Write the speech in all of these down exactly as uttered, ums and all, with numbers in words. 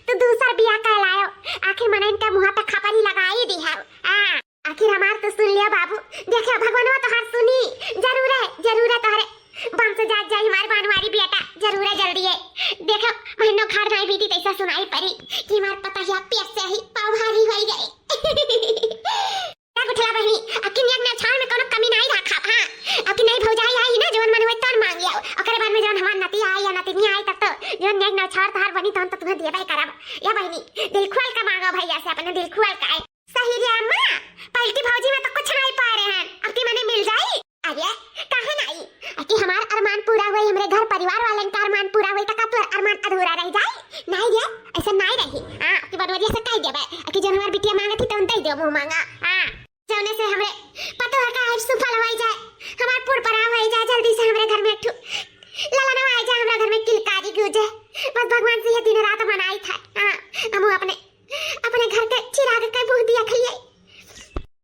तू दूसर बियाह कर लायो, आखिर मनइन के मुँह पे खपरी लगाई दिहउ। हाँ, आखिर हमार तो सुन लिया बाबू, देखा भगवानवा तोहार सुनी, जरूर है, जरूर है तोहरे वंश जात जाई हमार बनवारी बेटा, जरूर है जल्दी है। देखा महीनों खाड़ नाई बीती तैसा सुनाई परी कि हमार पता ही पेट से ही पाव भारी होई गए। का गुठला बहिनी, अबकी नेग नछाड़ में कोनो कमी नाई राखब, हाँ। अबकी नई भौजाई आई ना, जवन मन होए तन मांग लियाओ। ओकरे बाद में जवन हमार नती आई या नतिनी आई, तब तो जवन नेग नछाड़ तहार बनी, तहन तो तुम्हें देबे करब। या बहिनी, दिल खोल के मांगो भैया से, अपने दिल खोल के। सही रे अम्मा, पहलकी भौजी में तो कुछ नाई पाए रहे हैं, अबकी मने मिल जाई। अरे, काहे नाई? अबकी हमार अरमान पूरा होई, हमरे घर परिवार वालन का अरमान पूरा होई, त का तोर अरमान अधूरा रह जाई? नाई रे, ऐसा नाई रही। हाँ, अबकी बनवरिया से कह देबे, अबकी जवन हमार बिटिया मांगत ही, तवन दे दे मुंह मांगा। हाँ, जौने से हमरे पतोह का आयुष सुफल होई जाए, हमार पुरपरा होई जाए, जल्दी से हमरे घर में एक ठो ललनवा आई जाए, हमरा घर में किलकारी गूंजे। बस भगवान से ये दिन रात मनाई था। हाँ, हम अपने, अपने घर के चिराग के बूह दिया खइए।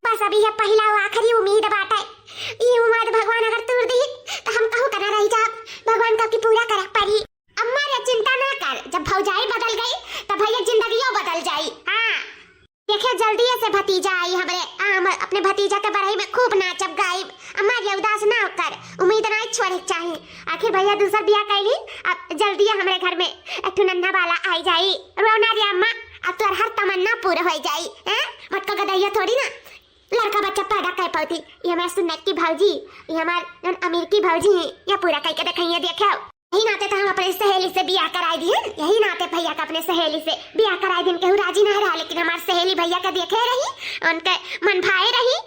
बस अभी ये पहिला और आखिरी उम्मीद बाटे। ई उम्मीद भगवान अगर तोड़ दी, तो हम कहूँ कना रह जाब। भगवान का की पूरा करे परी। अम्मा रे चिंता ना कर, जब भौजाई बदल गई, तो भैया जिंदगियों बदल जाई। हाँ, देखियो जल्दी से भतीजा आई हमरे, आ, हम अपने भतीजा के बरही में खूब नाचब गाइब। अम्मा रे उदास ना कर, उम्मीद ना छोड़े के चाही। आखिर भैया दूसर बियाह कैली, अब जल्दी हमरे घर में एक ठो नन्हा बाला आई जाई। रो ना रे अम्मा, अब तोर हर तमन्ना पूरा हो जाई। हैं? मटका गदहिया थोड़ी ना लड़का बच्चा पैदा कर पाती। ये हमार सुन्नत की भौजी, ये हमार जौन अमीर की भौजी है, ये पूरा करके दिखाइए, देखियो। यही नाते तो हम अपने सहेली से बियाह कराई दिहन, यही नाते भैया का अपने सहेली से बियाह कराई दिहन। केहू राजी ना रहा, लेकिन हमार सहेली भैया का देखे रही, उनके मन भाए रही,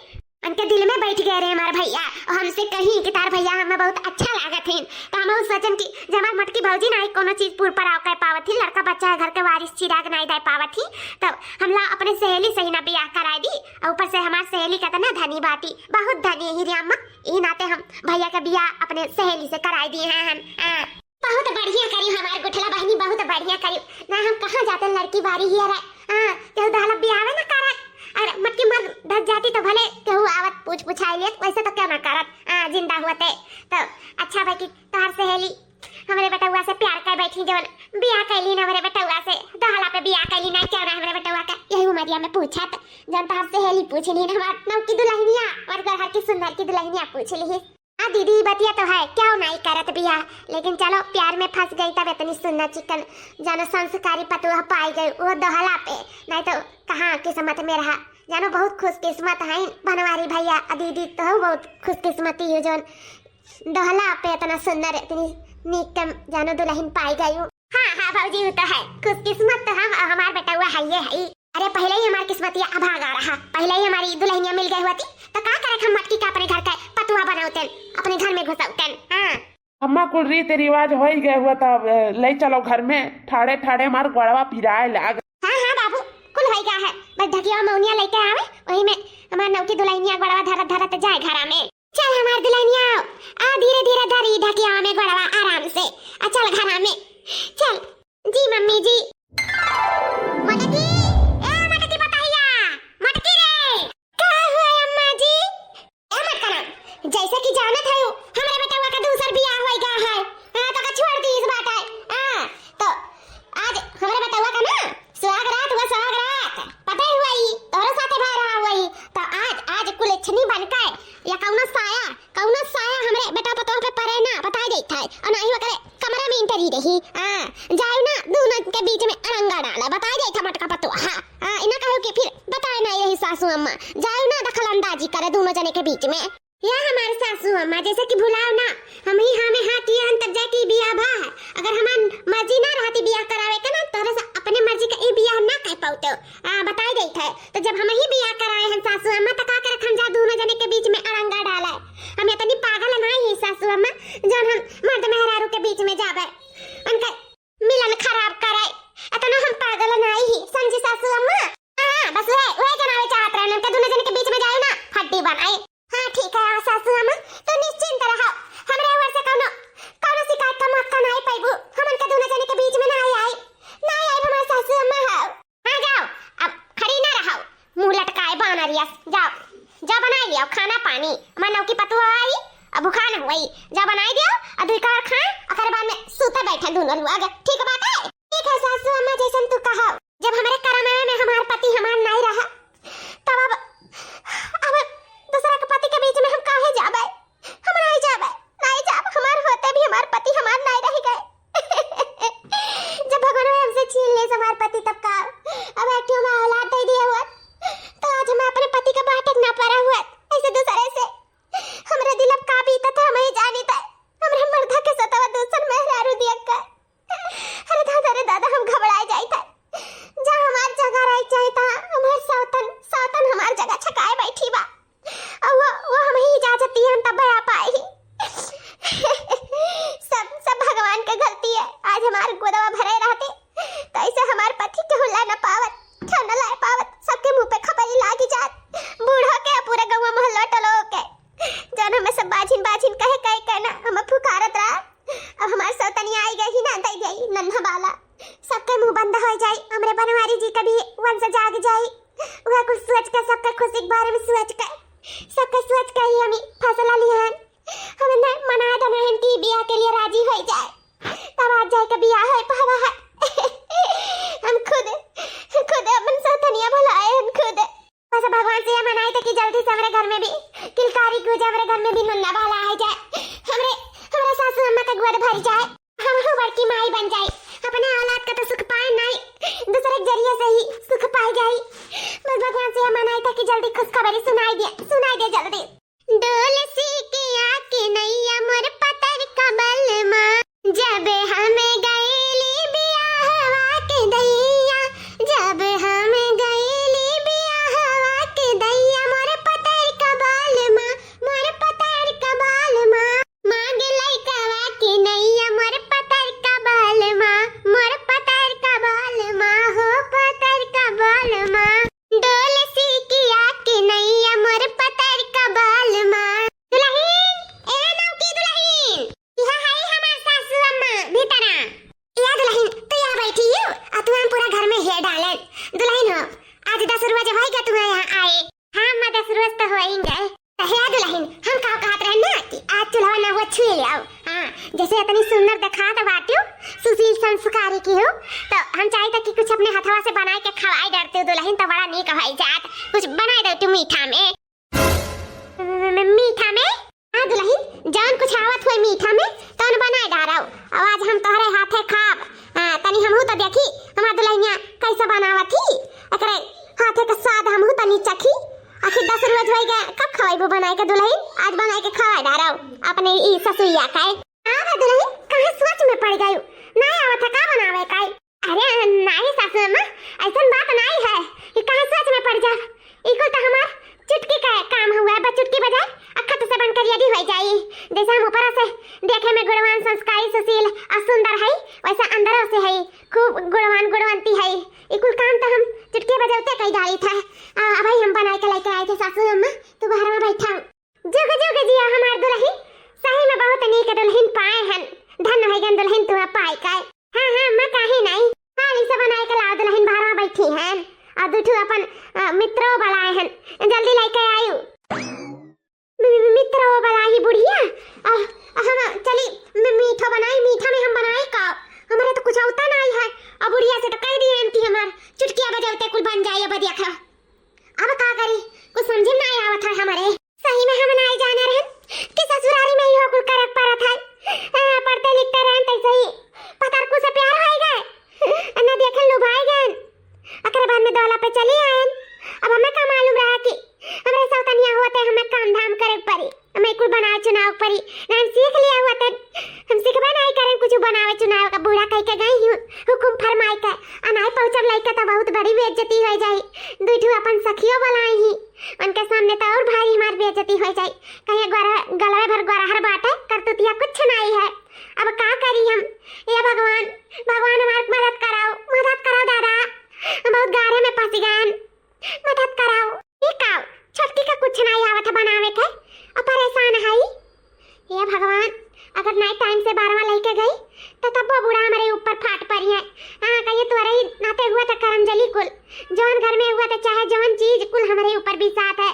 उनके दिल में बैठ गए रहे हमार भैया। और हमसे कही कि तार भैया हमें बहुत अच्छा लागत है, तो हम सोचन कि जब हमार मोटकी भौजी ना आई कोनो चीज पूर पर आव कर पावत ही, लड़का बच्चा है, घर के वारिस चिराग नहीं दे पावत ही, तब हम ला अपने सहेली से ही ना बियाह कराई दी। और ऊपर से हमार सहेली का तो ना धनी बाटी, बहुत धनी है रे अम्मा। ई नाते हम भैया के बियाह अपने सहेली से कराई दिए हैं हम। हाँ। बहुत बढ़िया करी हमार गुठला बहिनी, बहुत बढ़िया करी। ना हम कहाँ जाते लड़की बारी ही रहे। हाँ, केहू दहला बियाहे ना करे। अरे मटकी मर धस जाती तो भले केहू आवत पूछ पुछाई लेत, वैसे तो क्यों ना करत। हाँ, जिंदा हुआ ते तो अच्छा भाई कि तोहर सहेली हमरे बेटउआ से प्यार कर बैठी, जवन बियाह कैली ना हमरे बेटउआ से, दहला पे बियाह कैली ना, क्यों ना हमरे बेटउआ का यही उमरिया में पूछत, जवन तोहर सहेली पूछ ली, हमार नौकी दुल्हनिया, हमार घर की सुंदर की दुल्हनिया पूछ ली। हाँ दीदी, बतिया तो है, क्यों नाई करत बियाह, लेकिन चलो प्यार में फंस गई तब इतनी सुन्ना चिकन जानो संस्कारी पतोह पाई गई वो दहला पे, नहीं तो कहाँ किस्मत में रहा। जानो बहुत खुशकिस्मत है बनवारी भैया आ दीदी, तो बहुत खुशकिस्मती हो जौन दहला पे इतना सुंदर इतनी नीक के जानो दुल्हन पाई गई हूँ। हाँ हाँ भौजी, वो तो है, खुशकिस्मत तो हम, हमार बेटउआ है ये है। अरे पहले ही हमार किस्मतिया अभागा रहा, पहले ही हमारी दुल्हनिया मिल गई होती तो का करे हम मटकी का अपने घर का पतुआ बनौतन, अपने घर में घुसौतन। हाँ। अम्मा कुल रीति रिवाज होई गए हुआ तब, ए, ले चलो घर में, ठाड़े ठाड़े हमार गोड़वा पिराए लाग। हाँ हाँ बाबू, कुल होई गया है, बस ढकिया मौनिया लेके आवे, वही में हमार नौकी दुल्हनिया गोड़वा धरत धरत जाए घरा में। चल हमार दुल्हनिया, आ धीरे धीरे धरी ढकिया में गोड़वा आराम से, आ चल घरा में, चल। जी मम्मी जी। मटकी, ए मटकी पतहिया, मटकी रे। का हुआ अम्मा जी? ए मटकना, जैसे कि जानत है हमरे बेटवा का दूसर बियाह होई गया है। हाँ, तो का छोड़ दी इस बात है। हाँ, तो आज हमरे बेटवा का ना सुहाग रात हुआ, सुहाग रात। पता ही हुआ ही, तोहरे साथे भय रहा हुआ ही। तो आज, आज कुलछनी बनकर या कौनो साया, कौनो साया हमरे बेटा पतोह पे परे ना, बताई देत है। और ना ही ओकरे कमरा में entry रही। हाँ, जाओ ना, दोनों के बीच में अड़ंगा डाला, बताई देत है मटका पतोह। हाँ, हाँ, इना कहो कि फिर बताए ना यही सासू अम्मा, जाओ ना दखलंदाजी करे दोनों जने के बीच में। या हमारे सासू अम्मा, जैसे कि भुलाओ ना, हम ही हाँ में हाँ किए हन तब जाके ई बियाह भा है। अगर हमार मर्जी ना रहती बियाह करावे के ना, तोहरे से अपने मर्जी का ई बियाह ना कर पाते। आ, बताई देत है। तो जब हम ही बियाह कराए हैं सासू अम्मा, तो का करत हम जा दोनों जने के बीच में अड़ंगा डाले? हम इतनी पागल नहीं है सासू अम्मा, जौन हम मर्द मेहरारू के बीच में जाबे, उनका मिलन खराब करे। इतना हम पागल नहीं ही, समझी सासू अम्मा? हाँ, बस वह, वह जनावे चाहत रहे, उनके दोनों जने के बीच में जाए ना, हड्डी बनाए। हाँ, ठीक है, हाँ, सासू अम्मा, तो निश्चिंत रहो, हमरे ओर से कौनो, कौनो शिकायत का मौका नहीं पाइबू, हम उनके दोनों जने के बीच में ना आई, आई, ना आई, हमारे सासू अम्मा हो। हाँ, जाओ, अब खड़ी ना रहो, मुंह लटकाए बानरियस। जाओ, जाओ बनाई लियो खाना पानी। हमार नौकी पतुआ आई, अब भुखान हुई। जाओ बनाई दियो, और दुई कवर खाए, ओकरे बाद में सूते बैठे दोनों लोग। ठीक बात है? ठीक है सासू अम्मा, जैसे जन तू कहा, जब हमरे करम में हमार पति हमार नाई रहा, तब अब, अब दूसरा के पति के बीच में हम काहे जाबे? हम नाई जाबे, नाई जाब, हमार होते भी हमार पति हमार नाई रह गए। जब भगवान हमसे छीन ले हमार पति, तब का? अब एक ठो हमार औलाद दे दिए हुआ, तो आज हम अपने पति का बाटे ना परा हुआ, ऐसे दूसरे से। हमरे दिल अब का बीतत है, हम ही जानी था। हमरे मर्दा के सतावा दूसर मेहरारू दिया का। अरे दादा, अरे दादा, हम घबराए जाई था। जहाँ हमार जगह रह जाए था, हमार सौतन, सौतन हमार जगह छकाए बैठी बा। और वो, वो हम ही इजाजत दिहन तब आ पाए ही। सब, सब भगवान के गलती है। आज हमार गोदवा भरे रहते, तो ऐसे हमार पति के हुल्ला न पावत, ठंडा लाए पावत, सबके मुंह पे खपरी लागी जात। बूढ़ो के, पूरे गौवा मोहल्ला टोलो के, जौन हमें सब बाझिन, बाझिन कहे, कहे, कहे ना, हमें पुकारत रहा। अब हमार सौतनिया आई गई ना, दे गई नन्हा बाला। सबके मुंह बंद हो जाई, हमरे बनवारी जी के भी वंश जाग जाई। वह कुछ सोच के, सबके खुशी के बारे में सोच के, सबके सोच के ही हम ई फैसला लिहन। हमने मना देना है कि बियाह के लिए राजी हो जाए, तब आज जाए के बियाह हो पावा है। हम खुद, खुद अपन सौतनिया भुलाए हन खुद। बस भगवान से ये मनाई था कि जल्दी से हमरे घर में भी किलकारी गूंजे, हमरे घर में भी नन्ना बाला आ जाए, हमरे, हमरे सासू अम्मा का गोद भर जाए, हम हूँ बड़की माई बन जाए। अपने औलाद का तो सुख पाए नहीं, दूसरे के जरिए से ही सुख पाए जाए। बस भगवान से ये मनाई था कि जल्दी खुशखबरी सुनाई दे, सुनाई दे जल्दी। डोल सी के आके नैया मोर पतर कबल मा, जब हम गईली बियाहवा के दैया, जब हम गईली बियाहवा के दैया, मोर पतर कबल मा, मोर पतर कबल मा, मांग लइकवा के नैया, मोर पतर कबल मा, मोर पतर कबल मा, हो पतर कबल मा। डोल सी किया के नैया मोर पतर का बाल मा। दुलहिन, ए नौकी दुलहिन, इहा है हमार सासू अम्मा भीतरा। या दुलहिन, तू यहाँ बैठी हो, आ तू हम पूरा घर में हेर डालन। दुलहिन हो, आज दस रोज होइगा तू यहाँ आए। हाँ अम्मा, दस रोज तो होइगा। त हे दुलहिन, हम का कहत रहे ना कि आज चूल्हा ना हुआ छुए ले आओ। हाँ, जैसे इतनी सुंदर दिखात बाटियो, सुशील संस्कारी की हो, तो हम चाही था कि कुछ अपने हथवा से बनाए के खवाए डरते हो दुलहिन, तो बड़ा नीक होई जात। कुछ बनाए दे तू मीठा में। म-, मीठा में? हाँ दुलहिन, जौन कुछ आवत होई मीठा में, तौन बनाए डारौ। अब आज हम तोहरे हाथे खाब। हाँ, तनी हमहू तो देखी, हमार दुलहिनिया कैसे बनावत ही। एकरे हाथे के स्वाद हमहू तनी चखी। आखिर दस रोज होई गए, कब खवाइबू बनाए के दुलहिन? आज बनाए के खवाए डारौ अपने ई ससुइया के। हाँ रे दुलहिन, कहाँ सोच में पड़ गयू? नाय आवत है का बनावे का? अरे नाय सासू अम्मा, ऐसन बात नाय है कि कहाँ सोच में पड़ जा। ई कुल तो हमार चुटकी का काम हुआ है, बस चुटकी बजाए, अखत से बनकर ready हो जाई। जैसे हम ऊपर से देखे में गुणवान, संस्कारी, सुशील और सुंदर है, वैसे अंदरों से है खूब गुणवान, गुणवंती है। ई कुल काम तो हम चुटकी बजाते कई डाली था। आ, अबही हम बनाए के लेके आए थे सासू अम्मा, तू बाहर में बैठा। जुग जुग जिया हमार दुलहिन, सही में बहुत नीक दुलहिन पाए हन। धन होइगन दुलहिन तू पाए का। हाँ, हाँ, मैं काहे नाई। हाली से बनाए के लाओ दुलहिन, बाहर में बैठी हन। और दू ठो अपन, अ, मित्रो बुलाए हन, जल्दी लेके आयु। मि-, मि-, मित्रो बुलाई बुढ़िया, अ, अ, हम चली, मि-, मीठो बनाई, मीठा में हम बनाए का? हमारे तो कुछ होता नाई है। और बुढ़िया से तो कह दिए हन कि हमार चुटकिया बजावते कुल बन जाए, अब देखा। अब का करी, कुछ समझ में नाई आवत है हमारे। सही में हम नाई जाने रहन कि ससुरारी में ही हो कुल करक परत है। आ, पढ़ते लिखते रहन तैसे ही पतरकू से प्यार होई गए। ना देखे लुभाई गए। अकरे बाद में दौला पे चली आयन। अब हमें का मालूम रहा कि हमरे सौतनिया होते हमें काम धाम करे परी, हमें कुल बनाए चुनाव परी। ना हम सीख लिया हुआ तन, हम सीखबे नाई करें कुछ बनावे चुनाव का। बूढ़ा कह के गई हूँ हुकुम फरमाई के, अनाई पहुँचब लइका तो बहुत बड़ी बेइज्जती हो जाई। दुई ठो अपन सखियो बुलाई ही, उनके सामने तो और भारी हमार बेइज्जती हो जाई। कहीं गोरा-, गलवे भर गोरहर बाटे, करतूतिया कुछ नाई है। अब का करी हम? ए भगवान, भगवान हमार मदद कराओ, मदद कराओ दादा, हम बहुत गारे में फंस गए, मदद कराओ। ई का, छोटकी का कुछ नाई आवत है बनावे के, अब परेशान है। हे भगवान, अगर नाई टाइम से बारवा लेके गई, तो तब्बो बूढ़ा हमरे ऊपर फाट परी है। हाँ, कहिए तोरे ही नाते हुआ था करम जली कुल, जौन घर में हुआ था, चाहे जौन चीज कुल हमरे ऊपर बिसात है।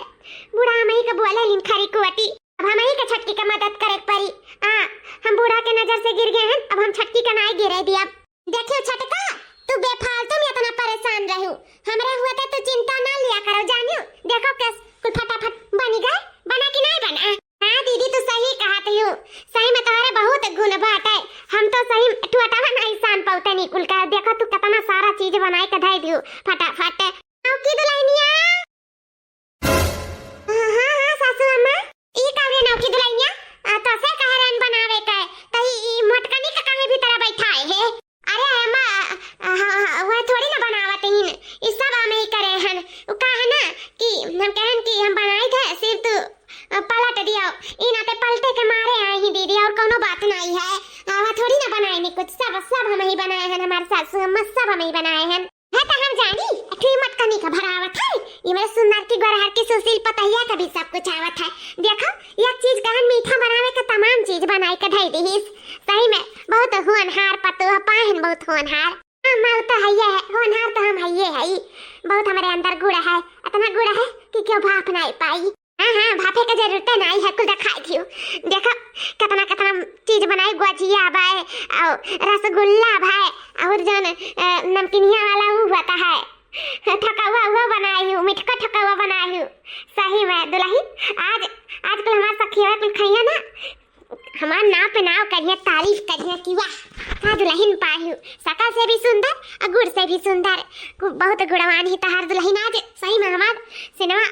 बूढ़ा हम ही के बोले लिन खरी कुवटी, अब हम ही के छोटकी के मदद करे के परी। हाँ, हम बूढ़ा के नजर से गिर गए हैं, अब हम छोटकी के नाई गिरे दिया। देखियो छोटका, तू बेफालतू में इतना परेशान रहू, हमरे हुए तो तू चिंता ना लिया करो, जानियो। देखो कैस कुल फटाफट बनी गए, बना कि नहीं बना? हाँ दीदी, तू सही कहत हू, सही में तोहरे बहुत गुण बाटे। हम तो सही में टुअटावा नहीं सान पाउते निकुल का। देखो तू कितना सारा चीज बनाए के धई दियो फटाफट। नौकी दुल्हनिया, हाँ, हाँ, सासू अम्मा। ई का रे नौकी दुल्हनिया, आ, तोसे कह रहन बनावे के, त ई, ई मोटकनी के काहे भीतर बैठाए है? अरे अम्मा, आ, हाँ, हाँ, वह थोड़ी ना बनावत हीन, ई सब हम ही करे हन। उ का है ना कि हम कहन कि हम बनाई थे, सिर्फ तू, आ, पलट दियो। ई नाते पलटे के मारे आई ही दीदी, और कौनो बात नहीं है। आ, वह थोड़ी ना बनाए नी कुछ, सब, सब हम ही बनाए हन, हमार सासू अम्मा सब हम ही बनाए हन। है त हम जानी, अठुई मटकनी का भरावत है। ये मेरे सुंदर की गोरहर की सुशील पतहिया का भी सब कुछ आवत है। देखो, एक चीज कहन मीठा बनावे का तमाम चीज बनाए के धई दिहिस। सही में बहुत होनहार पतोह पाहन, बहुत होनहार। हाँ, माऊ तो है ये है, होनहार तो हम है ये है। बहुत हमारे अंदर गुण है, इतना गुण है कि क्यों भाप नहीं पाई। हाँ, हाँ, भापे के जरूरत नहीं है, कुल दिखाई दियो। देखो, कितना, कितना चीज बनाई, गुजिया बाय, और रसगुल्ला बाय, और जौन, अ, नमकीनिया वाला ऊ होता है, ठकौआ, वो बनाई हूँ, मिठका ठकौआ बनाई हूँ। सही में, दुल्हन, आज, आज कुल हमार सखिया कुल खइया ना, हमार नाव पे नाव करिया, तारीफ करिया कि वाह, का दुल्हन पाई हूँ, सकल से भी सुंदर और गुण से भी सुंदर, कु-, बहुत गुणवान ही तहार दुल्हन। आज सही में हमार सिनेमा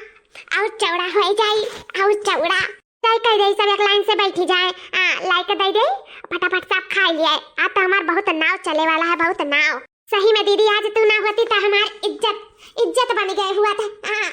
और चौड़ा हो जाई, और चौड़ा। चल कह दे, सब एक लाइन से बैठी जाए, आ, लाइक दे दे, फटाफट सब खा लिए। आज तो हमार बहुत नाव चले वाला है, बहुत नाव। सही में दीदी, आज तू ना होती तो हमार इज्जत, इज्जत बन गए हुआ था। हाँ,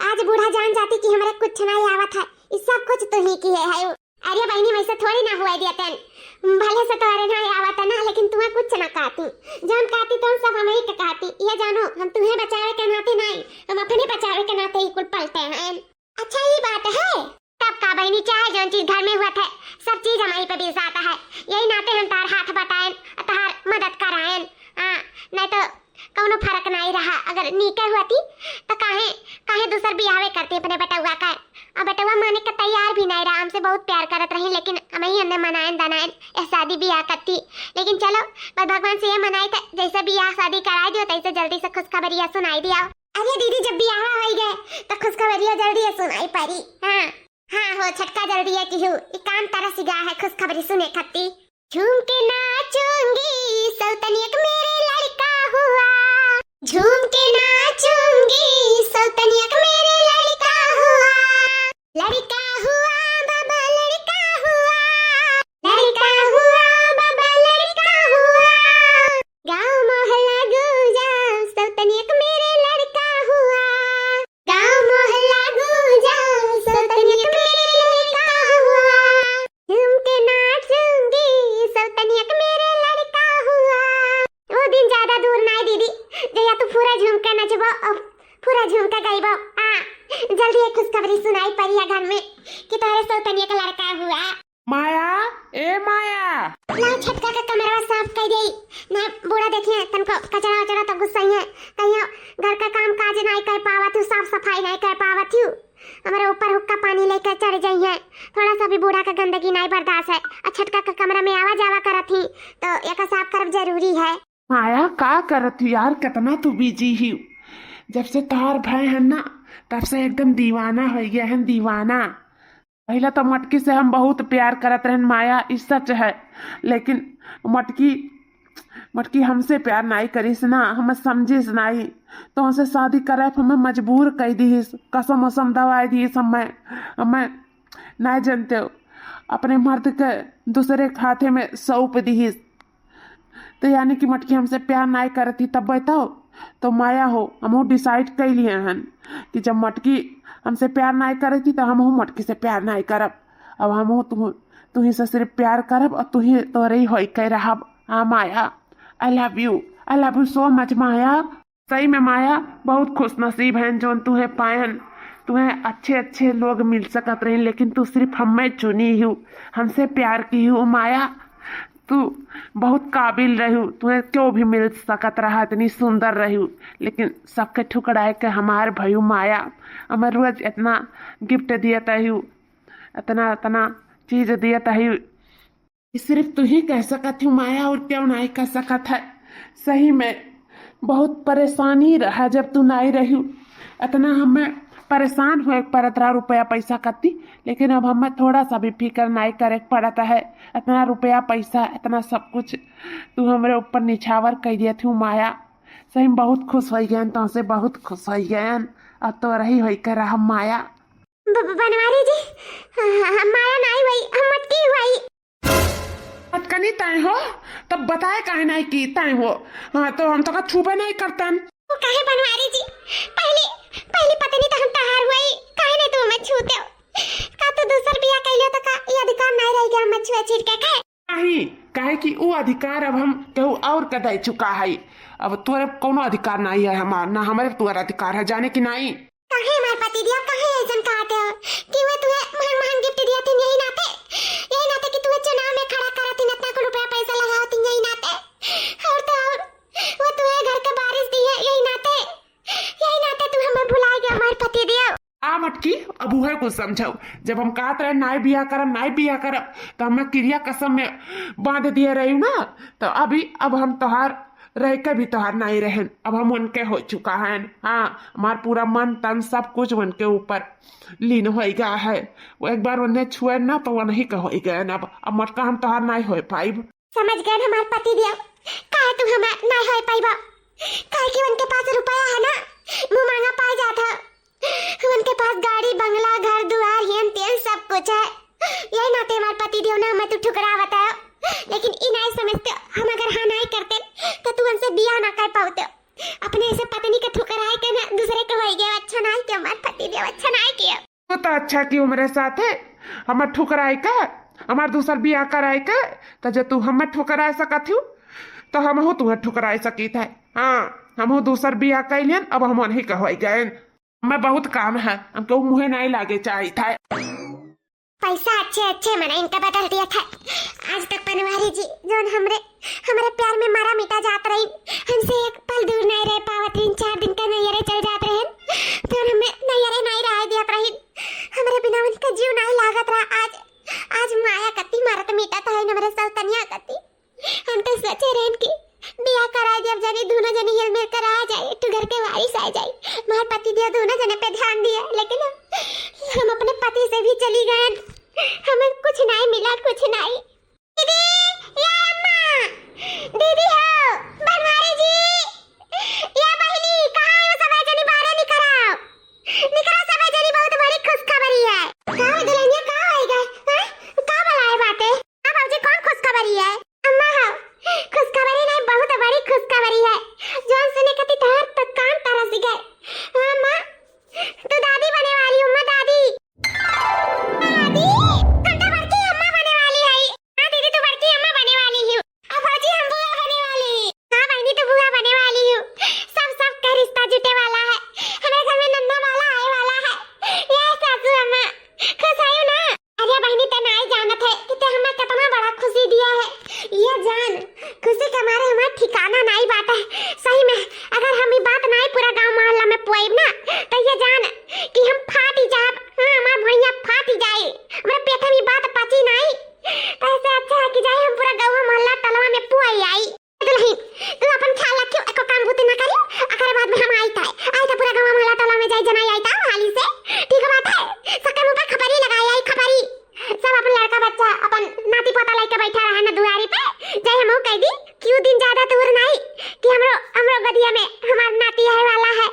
आज बूढ़ा जान जाती कि हमरे कुछ नहीं आवत है, ई सब कुछ तू ही किए है। अरे बहनी, वैसे थोड़ी ना हुआ दिया तन, भले से तोरे ना आवत है ना, लेकिन तुम्हें कुछ ना कहती, जौन कहती तो सब हम ही के कहती। ये जानो, हम तुम्हें बचावे के नाते नहीं, हम अपने बचावे के नाते ही कुल पलटे हैं। अच्छा, ई बात है। तब का बहिनी, चाहे जौन चीज घर में हुआ था, सब चीज हमही पे बिसाता है। यही नाते हम तार हाथ बटाएन, तार मदद कराएन। हाँ, नहीं तो कौनो फर्क नहीं रहा। अगर नीके हुआ थी, तो काहे, काहे दूसर बियाहवे करती अपने बेटउआ का? और बेटउआ माने के तैयार भी नहीं रहा। हमसे बहुत प्यार करत रही, लेकिन हमही अन्ने मनाएन दनाएन यह शादी बियाह करती। लेकिन चलो, बस भगवान से ये मनाई था, जैसे बियाह शादी कराई दियो, तैसे जल्दी से खुशखबरिया सुनाई दिया। अरे दीदी, जब बियाहवा होई गए, तो खुशखबरिया जल्दी ही सुनाई पड़ी। हाँ, हाँ हो छटका, जल्दी ही किहू, ई कान तरस गा है खुशखबरी सुने खत्ती। झूम के नाचूंगी, सौतनियक मेरे लड़का हुआ। झूम के नाचूंगी, सौतनियक मेरे लड़का हुआ। लड़का हुआ बाबा, लड़का हुआ। लड़का हुआ बाबा, लड़का हुआ। गाँव मोहल्ला गूंजा, सौतनियक मेरे लड़का हुआ। गाँव मोहल्ला गूंजा, सौतनियक मेरे लड़का हुआ। झूम के नाचूंगी, सौतनियक मेरे लड़का हुआ। वो दिन ज्यादा दूर नाई दीदी, जहिया तू पूरा झूम के नचबो और पूरा झूम के गइबो। आ, जल्दी एक खुशखबरी सुनाई पड़ी है घर में कि तोहरे सौतनियक लड़का हुआ। माया, ए माया। ला छटका का कमरवा साफ कर देई। ना बूढ़ा देखिए, तनको कचरा वचरा तो गुस्सा ही है। कहियो घर का काम काज नहीं कर पावत हूँ, साफ सफाई नहीं कर पावत हूँ। हमारे ऊपर हुक्का पानी लेकर चढ़ जाई है। थोड़ा सा भी बूढ़ा का गंदगी नहीं बर्दाश्त है। आ छटका का कमरा में आवा जावा करत ही, तो एका साफ करब जरूरी है। माया, का करत हूँ यार, कितना तू बिजी ही। जब से तोहार भय है ना, तब से एकदम दीवाना हो गया है, दीवाना। पहले तो मटकी से हम बहुत प्यार करत रहन माया, ई सच है, लेकिन मटकी, मटकी हमसे प्यार नाई करिस ना, हमें समझिस नाई, तो हमसे शादी करे हमें मजबूर कर दीस, कसम उसम दवाई दीस हमें, हमें नाई जानते हो, अपने मर्द के दूसरे के हाथे में सौंप दीस। तो यानी कि मटकी हमसे प्यार नाई करत ही, तब बताओ। तो माया हो, हमहू डिसाइड कर लिए हन कि जब मटकी हमसे प्यार नाई करत ही, तो हमहू मटकी से प्यार नाई करब। अब हमहू तू, तू ही से सिर्फ प्यार करब और तू ही तोरे ही होई के रहब। हाँ माया, I love you, I love you so much माया। सही में माया, बहुत खुश नसीब हैं जौन तुहे पायन। तुहे अच्छे अच्छे लोग मिल सकत रहे, लेकिन तू सिर्फ हमें चुनी हूँ, हमसे प्यार की हूँ माया। तू बहुत काबिल रहू, तुहे क्यों भी मिल सकत रहा, इतनी सुंदर रहू, लेकिन सबके ठुकराए के हमार भयू माया। हमें रोज इतना गिफ्ट दियत हू, इतना इतना चीज दियत हू, सिर्फ तू ही कह सकत हू माया, और क्यों नहीं कह सकत है। सही में बहुत परेशानी रहा जब तू नाई रही। इतना हमें परेशान होए के पड़त रहा रुपया पैसा कत्ती, लेकिन अब हमें थोड़ा सा भी फिकर नाई करे के पड़त है। इतना रुपया पैसा, इतना सब कुछ तू हमरे ऊपर निछावर कर दिया थी माया। सही में बहुत खुश हो गयन, तुमसे बहुत खुश हो गयन। अब तो रही होई के रह माया। ब-, ब-, बनवारी जी, हाँ, हाँ, माया नाई हुई, हम मटकी हुई। अटकनी ताई हो, तब बताए काहे नाई की ताई हो। हाँ, तो हम तो का छूबे नाई करतन। वो काहे बनवारी जी, पहली, पहली पत्नी तो हम तहार हुई, काहे नहीं तू हमें छूते हो? का तू दूसर बियाह कैले तो का ये अधिकार नाई रह गया हमें छुए छीट के खाए? नहीं, काहे कि उ अधिकार अब हम केहू और के दे चुका है। अब तोरे कोनो अधिकार नाई है हमार, ना हमरे तोर अधिकार है, जाने कि नाई? काहे हमार पति दिया, काहे ऐसन कहते हो कि वो तुहे महंग महंग गिफ्ट दिया थी यही नाते, यही नाते कि तुहे चुनाव में खड़ा करा थी, इतना को रुपया पैसा लगाओ थी यही नाते, और तो और वो तुहे घर का बारिश दी है यही नाते, यही नाते तू हमें भुला गया हमार पति दिया। आ मटकी, अब उहे कुछ समझाओ। जब हम कहत रहे नाई बियाह करब, नाई बियाह करब, तो हमें किरिया कसम में बांध दिए रही ना, तो अभी अब हम तोहार रह के भी तोहार नाई रहन, अब हम उनके हो चुका है। हाँ, हमार पूरा मन तन सब कुछ उनके ऊपर लीन हो गया है। वो एक बार उन्हें छुए ना तो वो नहीं के हो गए अब, अब मटका हम तोहार नाई हो पाइब। समझ गए हमार पति देव, काहे तू हमार नाई हो पाइबा, काहे कि उनके पास रुपया है ना, मुँह मांगा पाए जाता। उनके पास गाड़ी, बंगला, घर दुआर, हेन तेन सब कुछ है। यही नाते हमार पति देव ना हमें तू ठुकरावत है, लेकिन ई नाई समझते, हम अगर हाँ नाई करते तो तू उनसे बियाह ना कर पावते। अपने ऐसे पत्नी के ठुकराए के ना दूसरे के होई गए, अच्छा नाई के हमार पति देव, अच्छा नाई के। वो तो अच्छा की उम्र साथ है, हमार ठुकराए के, हमार दूसर बियाह कराए के, तो जे तू हमें ठुकराए सकत हूँ, तो हमहू तुहे ठुकराए सकीत है। हाँ, हमहू दूसर बियाह कैलियन, अब हम उन्हीं के होई गए। हमें बहुत काम है, हमके उ मुँहे नहीं लागे चाहित है। पैसा अच्छे अच्छे मने इनका बदल दिया था। आज तक बनवारी जी जोन हमरे, हमरे प्यार में मरा मिटा जात रही, हमसे एक पल दूर नहीं रह पावत रही, चार दिन का नैयरे चल जात रहे, फिर हमें नैयरे नहीं रह दिया रही, हमरे बिना उनका जीव नहीं लागत रहा। आज, आज माया कत्ती मरत मिटत है हमरे सौतनिया कत्ती। हम तो सोचे रहन कि बियाह कराए देब, जनी दोनों जनी हिल मिल कर आ जाए, एक ठो घर के वारिस आ जाए, हमार पति देव दोनों जने पे ध्यान दिया, लेकिन हम, हम अपने पति से भी चली गए, हमें कुछ नहीं मिला, कुछ नहीं। दीदी, या अम्मा, दीदी हो, बनवारी जी, या बहिनी, कहाँ हो सब जनी, बाहरे निकराओ, निकराओ सब जनी, बहुत बड़ी खुशखबरी है। का हो दुल्हनिया, का होएगा? हैं? का बलाए बाटे? हाँ भौजी, कौन खुशखबरी है? अम्मा हो, खुशखबरी नहीं, बहुत बड़ी खुशखबरी है, जौन सुने खातिर तोहार तो कान तरस गए। हाँ अम्मा, तू दादी बने वाली हो, अम्मा दादी। दादी, हम तो बड़की अम्मा बने वाली है। हाँ दीदी, तू बड़की अम्मा बने वाली हो। अब भौजी हम बुआ बने वाली। हाँ बहनी, तू बुआ बने वाली हो। सब, सब का रिश्ता जुटे वाला है, हमारे घर में नन्ना वाला आए वाला है। ये सासू अम्मा, खुश आयो ना? अरे बहनी, ते नाई जानत है कि ते हमें कितना बड़ा खुशी दिया है। ये जान, खुशी के मारे हमार ठिकाना नाई बाटे। सही में, अगर हम ई बात नाई पूरा गांव मोहल्ला में पुआइब ना, तो ये जान कि हम फाटी जाब। हाँ, हमार भुइयां फाटी जाई, हमारे पेट में ई बात पची नाई। तो ऐसे अच्छा है कि जाई हम पूरा गांव मोहल्ला टोलवा में पुआई आई। दुल्हन, तू अपन ख्याल रखियो, एको काम बूती ना करियो, ओकरे बाद में हम आइत है, आइत है पूरा गाँव मोहल्ला टोला में जाई, जनाई आइत है हाली से, ठीक बात है, सबके मुँह पे खपरी लगाई आई, खपरी। सब अपन लड़का बच्चा, अपन नाती पोता लेके बैठा रहे ना दुआरी पे, जाई हमहू कह दी कि उ दिन ज्यादा दूर नहीं कि हमरो, हमरो गदिया में हमार नाती आए वाला है,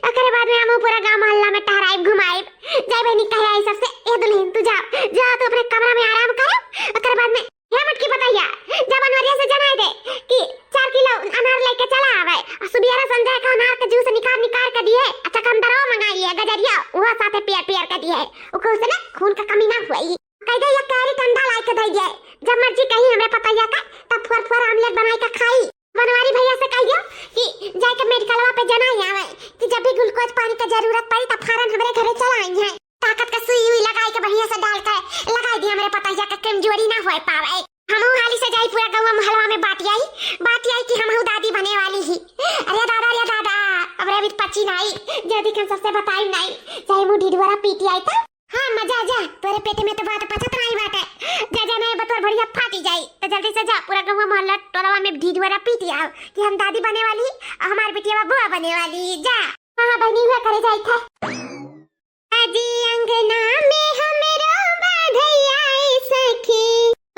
ओकरे बाद में हमहू पूरा गाँव मोहल्ला में टहराइब, घुमाइब। जाई बहनी कहे आई सबसे, ए दुल्हन तू जा, जा तू अपने कमरा में आराम कर, ओकरे बाद में हे मटकी पतैया, जा बनवरिया से जनाई दे कि चार किलो अनार लेके चला आवे। और सुबियरा संजय का अनार के जूस निकाल निकाल के दिए, अच्छा कम दरवा मंगाई है, गजरिया, उहा साथे पियर पियर के दिए। उके उसने खून का कमी ना हुई। कह दे, एक कैरी ठंडा लाई के दे दिए। जब मर्जी कहीं हमरे पतैया का, तब फोर फोर आमलेट बनाई के खाई। बनवारी भैया से कह दियो कि जाके मेडिकलवा पे जनाई आवे कि जब भी ग्लूकोज पानी के जरूरत पड़ी, तब फौरन हमरे घरे चला आई है। ताकत का सुई उई लगाई के बढ़िया से डाल के लगाई दी, हमरे पतैया के कमजोरी ना होए पावे। हमहू हाली से जाई पूरा गौवा मोहल्ला में बाटी आई, बाटी आई कि हमहू दादी बने वाली ही। अरे दादा, अरे दादा, हमरे अभी पची नाई, जल्दी हम सबसे बताई नाई, चाहे मुंह ढिढुरा पीटी आई तो। हाँ, मजा आ जा, तोरे पेट में तो बात पचत नाई बाटे, जा, जा, नहीं बतोर भड़िया फाटी जाई। तो जल्दी से जा, पूरा गौवा मोहल्ला टोलवा में ढिढुअरा पीट आओ कि हम दादी बने वाली, हमार बिटिया बुआ बने वाली। जा। हाँ, हाँ, बहिनी, हुआ करे जाई था। बाजी अंगना में हमरो बधइया ए सखी,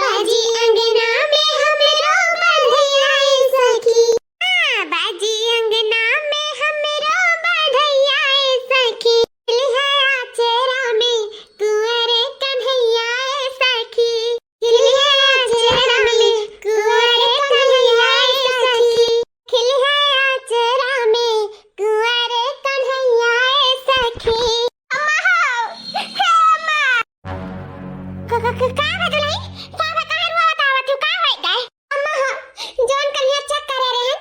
बाजी अंगना में हमरो बधइया ए सखी। हाँ, बाजी अंगना में हमरो बधइया ए सखी, खिली है आचरा में कुंवर कन्हैया ए सखी, खिली है आचरा में कुंवर कन्हैया ए सखी, खिली है आचरा में कुंवर कन्हैया ए सखी। अम्मा हो, हे अम्मा। क-, क-, क-, का बा दुलही? का बा, काहे रोवत आवत हऊ? का होई गए? अम्मा हो, जौन कनिया check करे रहे,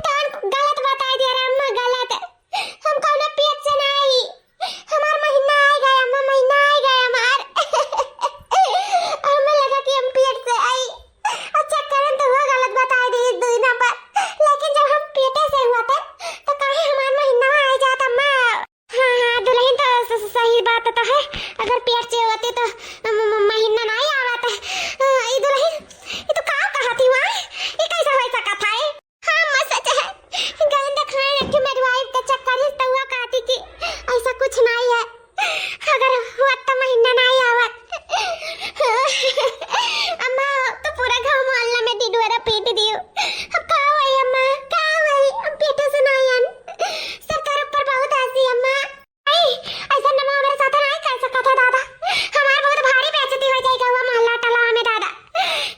तौन गलत बताई दिया रे अम्मा, गलत। हम कौनो पेट से ना आई। हमार महीना आई गए अम्मा, महीना आई गए हमार। हमें लगा कि हम पेट से आई। अच्छा, करन तो हुआ गलत बताई दी दुई नंबर, लेकिन जब हम पेटे से हुआ थे, तो काहे हमार महीना आई जात अम्मा? हाँ, हाँ, दुलहिन तो स-, स-, सही बात तो है। अगर पेट से होती तो म-, म-, महीना नाहीं आवत। हाँ, ई दुलहिन, ई तो का कहत ही हुआ? ई कैसे हो सकत है? हाँ, अम्मा, सच है। गइल देखाए एक ठे midwife के चक्कर ही तो हुआ कहती कि ऐसा कुछ नाहीं है। अगर हुआ तो महीना नाहीं आवत। अम्मा, तो पूरा गाँव मोहल्ला में ढिढुअरा पीट दियो। अब का होई अम्मा, का होई? हम पेटे से नाहीं आन। सब तरफ पर बहुत हंसी अम्मा। आई, ऐसा नमो हमारे साथ नाहीं कर सकत है दादा। हमार बहुत भारी बेइज्जती हो जाई गौवा मोहल्ला टोलवा में दादा।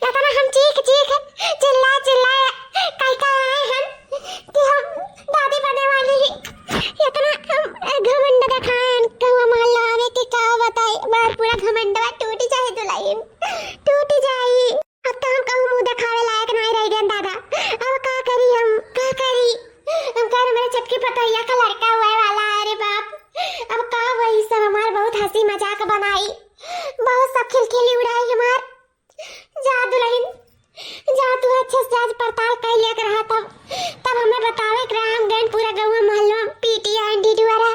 इतना हम चीख चीख, चिल्ला चिल्ला, काई काई आए हन कि हम दादी बने वाली ही। इतना हम घमंड दिखाए हन गौवा मोहल्ला में कि का बताई। हमार पूरा घमंडवा टूट जाए दुलहिन, टूट जाई। अब तो हम कहूँ मुँह देखावे लायक नाहीं रह गए दादा। अब का करी हम, का करी? हम कह रहे, मेरे छोटकी पतोहिया का लड़का हुए वाला है रे बाप। अब का वही सब हमार बहुत हंसी मजाक बनाई, बहुत सब खिलखिली उड़ाई हमार। जा दुलहिन, जा तू अच्छे से जांच पड़ताल कर लिया कर रहा तब, तब हमें बतावे के रहा, हम गए पूरा गौवा मोहल्ला में पीटी आए ढिढुअरा।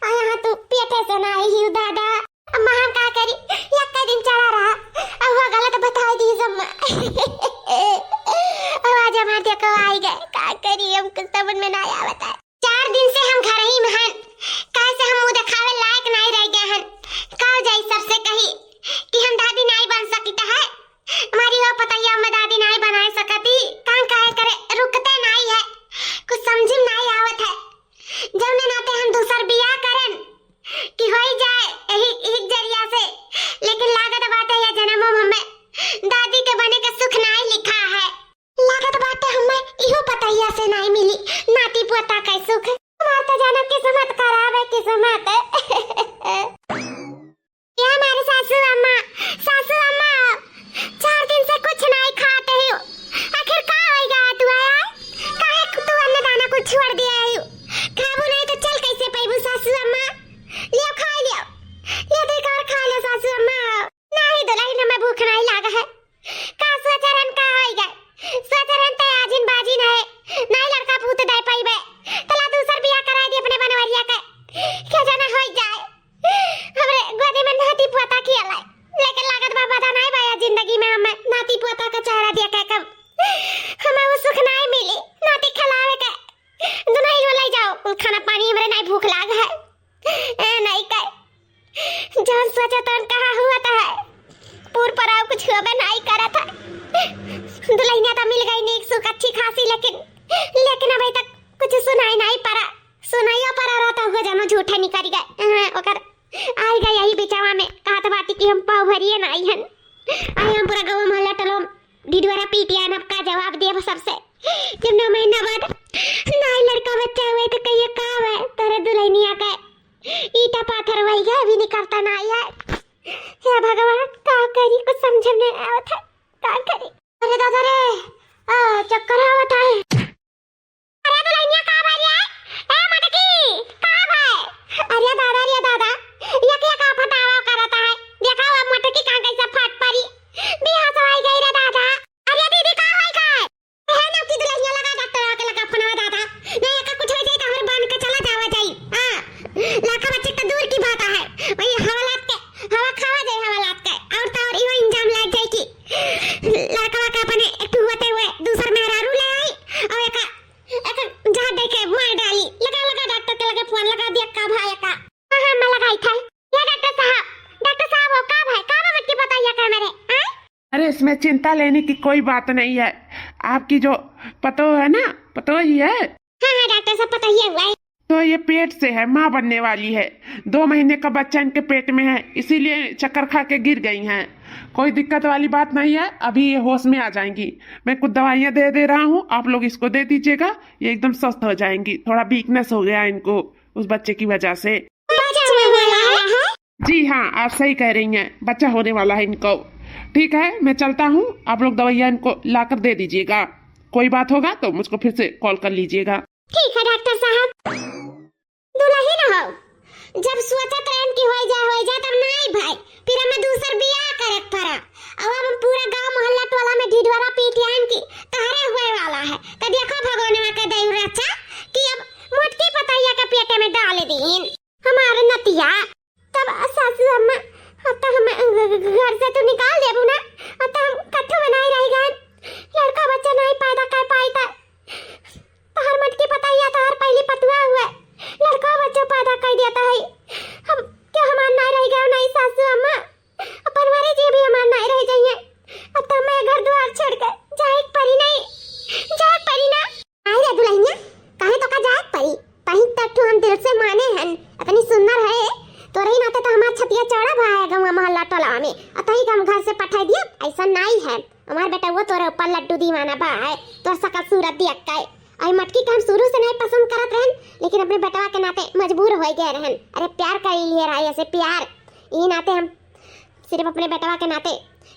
आ यहाँ तू पेटे से ना आई ही दादा। अम्मा हम का करी, यक्का दिन चढ़ा रहा, अब वो गलत बताई दी अम्मा। अब आज हमार देखो आई गए, का करी हम कुछ समझ में ना आवत है। चार दिन से हम घर ही में हन, काहे से हम मुँह देखावे लायक नाहीं रह गए हन। का जाई सबसे कही कि हम दादी नाहीं बन सकित है, हमारी वो पतोहिया में दादी नाहीं बनाए सकती, काम काहे करे रुकते नाहीं है, कुछ समझ में नाहीं आवत है। जौने नाते हम दूसर बियाह करन कि होई जाए यही, यही जरिया से, लेकिन लागत बाटे या जन्म में हमें दादी के बने के सुख नाहीं लिखा है। लागत बाटे हमें इहो पतोहिया से नाहीं मिली नाती पोता का सुख। हमार तो जाना किस्मत खराब है, किस्मत। ये हमारी सासू अम्मा, सासू अम्मा, चार दिन से कुछ नाहीं खाते हो, आखिर का होई गया तू आया? काहे तू अन्न दाना कुछ छोड़ दिया है? खाबू नाहीं तो चल कैसे पैबू सासू अम्मा? लियो खा लियो, लियो तू एक और खा लियो सासू अम्मा। नाहीं दुलहिन, हमें भूख नाहीं लागा है। का सोचरन का होई गए? सोचरन ते आजिन बाजिन है, नाहीं लड़का पूत दे पइबे। तला दूसर बियाह कराई दी अपने बनवरिया के। क्या जाना होई जाए। हमरे गोदी में नाती पोता खियालाए। लेकिन लागत बा पता नाहीं बा या जिंदगी में हमें नाती पोता का चेहरा देखा कब। हमें वो सुख नाहीं मिली, नाती खिलावे के। दुलहिन ले जाओ, कुल खाना पानी हमरे नाहीं भूख लाग है। ए, नाहीं कहे। जौन सोचे तौन कहा हुआ तो है। पूर पराव कुछ होबे नाहीं करत है। दुलहिनिया तो मिल गई नीक सुख अच्छी खासी, लेकिन, लेकिन अभी तक कुछ सुनाई नाहीं परा। सुनाइयो परा रहता हुआ जानो झूठा निकल गए। हाँ, ओकर आई गए यही बिचावा में कहत बाटी कि हम पाव भरिए नाहीं हन। आई हम पूरा गौवा मोहल्ला टोलो ढिढुअरा पीटिया न, अब का जवाब देब सबसे? जब नौ महीना बाद नाहीं लड़का बच्चा हुए तो कहिए का हुए तोरे दुलहिनिया के ईटा पाथर वही है, अभी निकलता नाहीं है। हे भगवान, का करी, कुछ समझ में नाहीं आवत है, का करी? अरे दादा रे, आ, चक्कर आवत है। अरे दुलहिनिया, का भा रे? ए मटकी, का भा? अरे दादा रे दादा, ये क्या का फटावा करता है? देखा वो मटकी का कैसे फट परी। बेहोश होई गई रे दादा। अरे दीदी, का होई गए? हे नाती दुलहिनिया, लगा डॉक्टर आके लगा फोनवा दादा। नहीं, एका कुछ हो जाए तो हमरे बांध के चला जावा जाई। हाँ, लाखा बच्चे तो दूर की बात है। वही हवा लाग के, हवा खावा जाए, हवा लाग के। और तो और इहो इंजन इसमें चिंता लेने की कोई बात नहीं है। आपकी जो पतोह है ना, पतोह ही है। हाँ, हाँ, डॉक्टर साहब, पतोहिए हुआ है। तो ये पेट से है, माँ बनने वाली है। दो महीने का बच्चा इनके पेट में है, इसीलिए चक्कर खा के गिर गई हैं। कोई दिक्कत वाली बात नहीं है, अभी ये होश में आ जाएंगी। मैं कुछ दवाइयाँ दे दे रहा हूँ, आप लोग इसको दे दीजिएगा, ये एकदम स्वस्थ हो जाएंगी। थोड़ा वीकनेस हो गया इनको उस बच्चे की वजह से। बच्चा होने वाला है? जी हाँ, आप सही कह रही हैं, बच्चा होने वाला है इनको। ठीक है, मैं चलता हूँ, आप लोग दवाइयाँ इनको लाकर दे दीजिएगा। कोई बात होगा तो मुझको फिर से कॉल कर लीजिएगा। ठीक है डॉक्टर साहब। दुलहिन हो, जब सोचत रहन कि होई जाए, होई जाए, तब नाई भाई, फिर हमें दूसर बियाह करे के पड़ा। अब हम पूरा गांव मोहल्ला टोला में ढिढोरा पीट आएन कि तहरे होए वाला है। तो देखो भगवानवा के दया रक्षा कि अब मोटकी पतैया के पेटे में डाल दीन हमारे नतिया। तब सासू अम्मा, अब तो हम घ-, घ-, घर से तू निकाल देबू ना, अब तो हम कट्ठो में नाई रह गए, लड़का बच्चा नाई पैदा कर पाई। तो तोहर मोटकी पतैया तोहर पहली पतुआ हुए, लड़का बच्चा पैदा कर देता है। हम क्यों हमार नाई रह गए नाई सासू अम्मा, अब बनवारी जी भी हमार नाई रह जाइए। अब तो हमें घर द्वार छोड़ के जाए के पड़ी नाई, जाए के पड़ी ना। आई रे दुलहिनिया, काहे तो का जाए के पड़ी? तही तक तो हम दिल से माने हन, इतनी सुंदर है, तोरे ही नाते तो हमार छतिया चौड़ा भा है गौवा मोहल्ला टोला में। अतही के हम घर से पठाई दिया, ऐसा नाई है। हमार बेटा वो तोरे ऊपर लड्डू दीवाना बा है, तोर सकल सूरत देख के। आई मटकी के हम शुरू से नहीं पसंद करत रहन, लेकिन अपने बेटवा के नाते मजबूर हो गए रहन। अरे प्यार कर लिए रहा ऐसे प्यार, ई नाते हम सिर्फ अपने बेटवा के नाते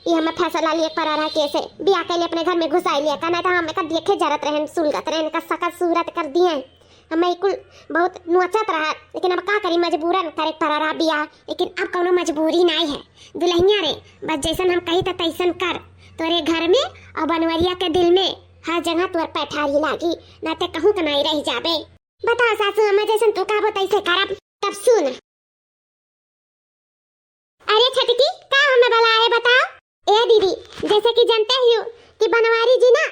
ई हमें फैसला लिए पड़ा रहा कि ऐसे बियाह के लिए अपने घर में घुसाई लिया का, नहीं तो हम एकर देखे जरत रहन, सुलगत रहन, एकर सकल सूरत कर दिए। हमें ई कुल बहुत नोचत रहा, लेकिन अब का करी, मजबूरन करे पड़ा रहा बियाह। लेकिन अब कौनो मजबूरी नाई है दुलहिनिया रे, बस जैसन हम कही त तैसन कर। तोरे घर में और बनवरिया के दिल में हर जगह तोर पैठारी लागी, ना ते कहूँ के नाई रह जाबे। बताओ सासू अम्मा, जैसन तू कहबो तैसे करब। तब सुन। अरे छटकी, का हमें बला है बताओ? ए दीदी, जैसे कि जानते ही हो कि बनवारी जी ना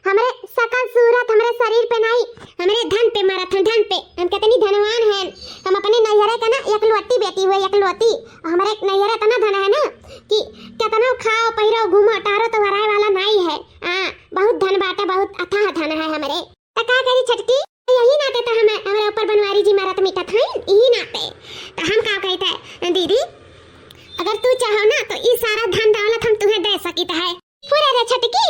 हमरे सकल सूरत हमरे शरीर पे नाई, हमरे धन पे मरत हैं, धन पे। हम कितनी धनवान हैं, हम अपने नैहरे का ना एकलौती बेटी हुए, एकलौती। हमरे नैहरे इतना धन है ना कि कितना खाओ, पहिरो, घूमो, टहरो, तो हराए वाला नाई है। हाँ, बहुत धन बाटे, बहुत अथाह धन है हमरे। त का करी छटकी, यही नाते तो हम, हमरे ऊपर बनवारी जी मरत मिटत हैं, यही नाते। तो हम का कहते हैं दीदी, अगर तू चाहो ना तो ई सारा धन दौलत हम तुम्हें दे सकित है। पूरा रे छटकी,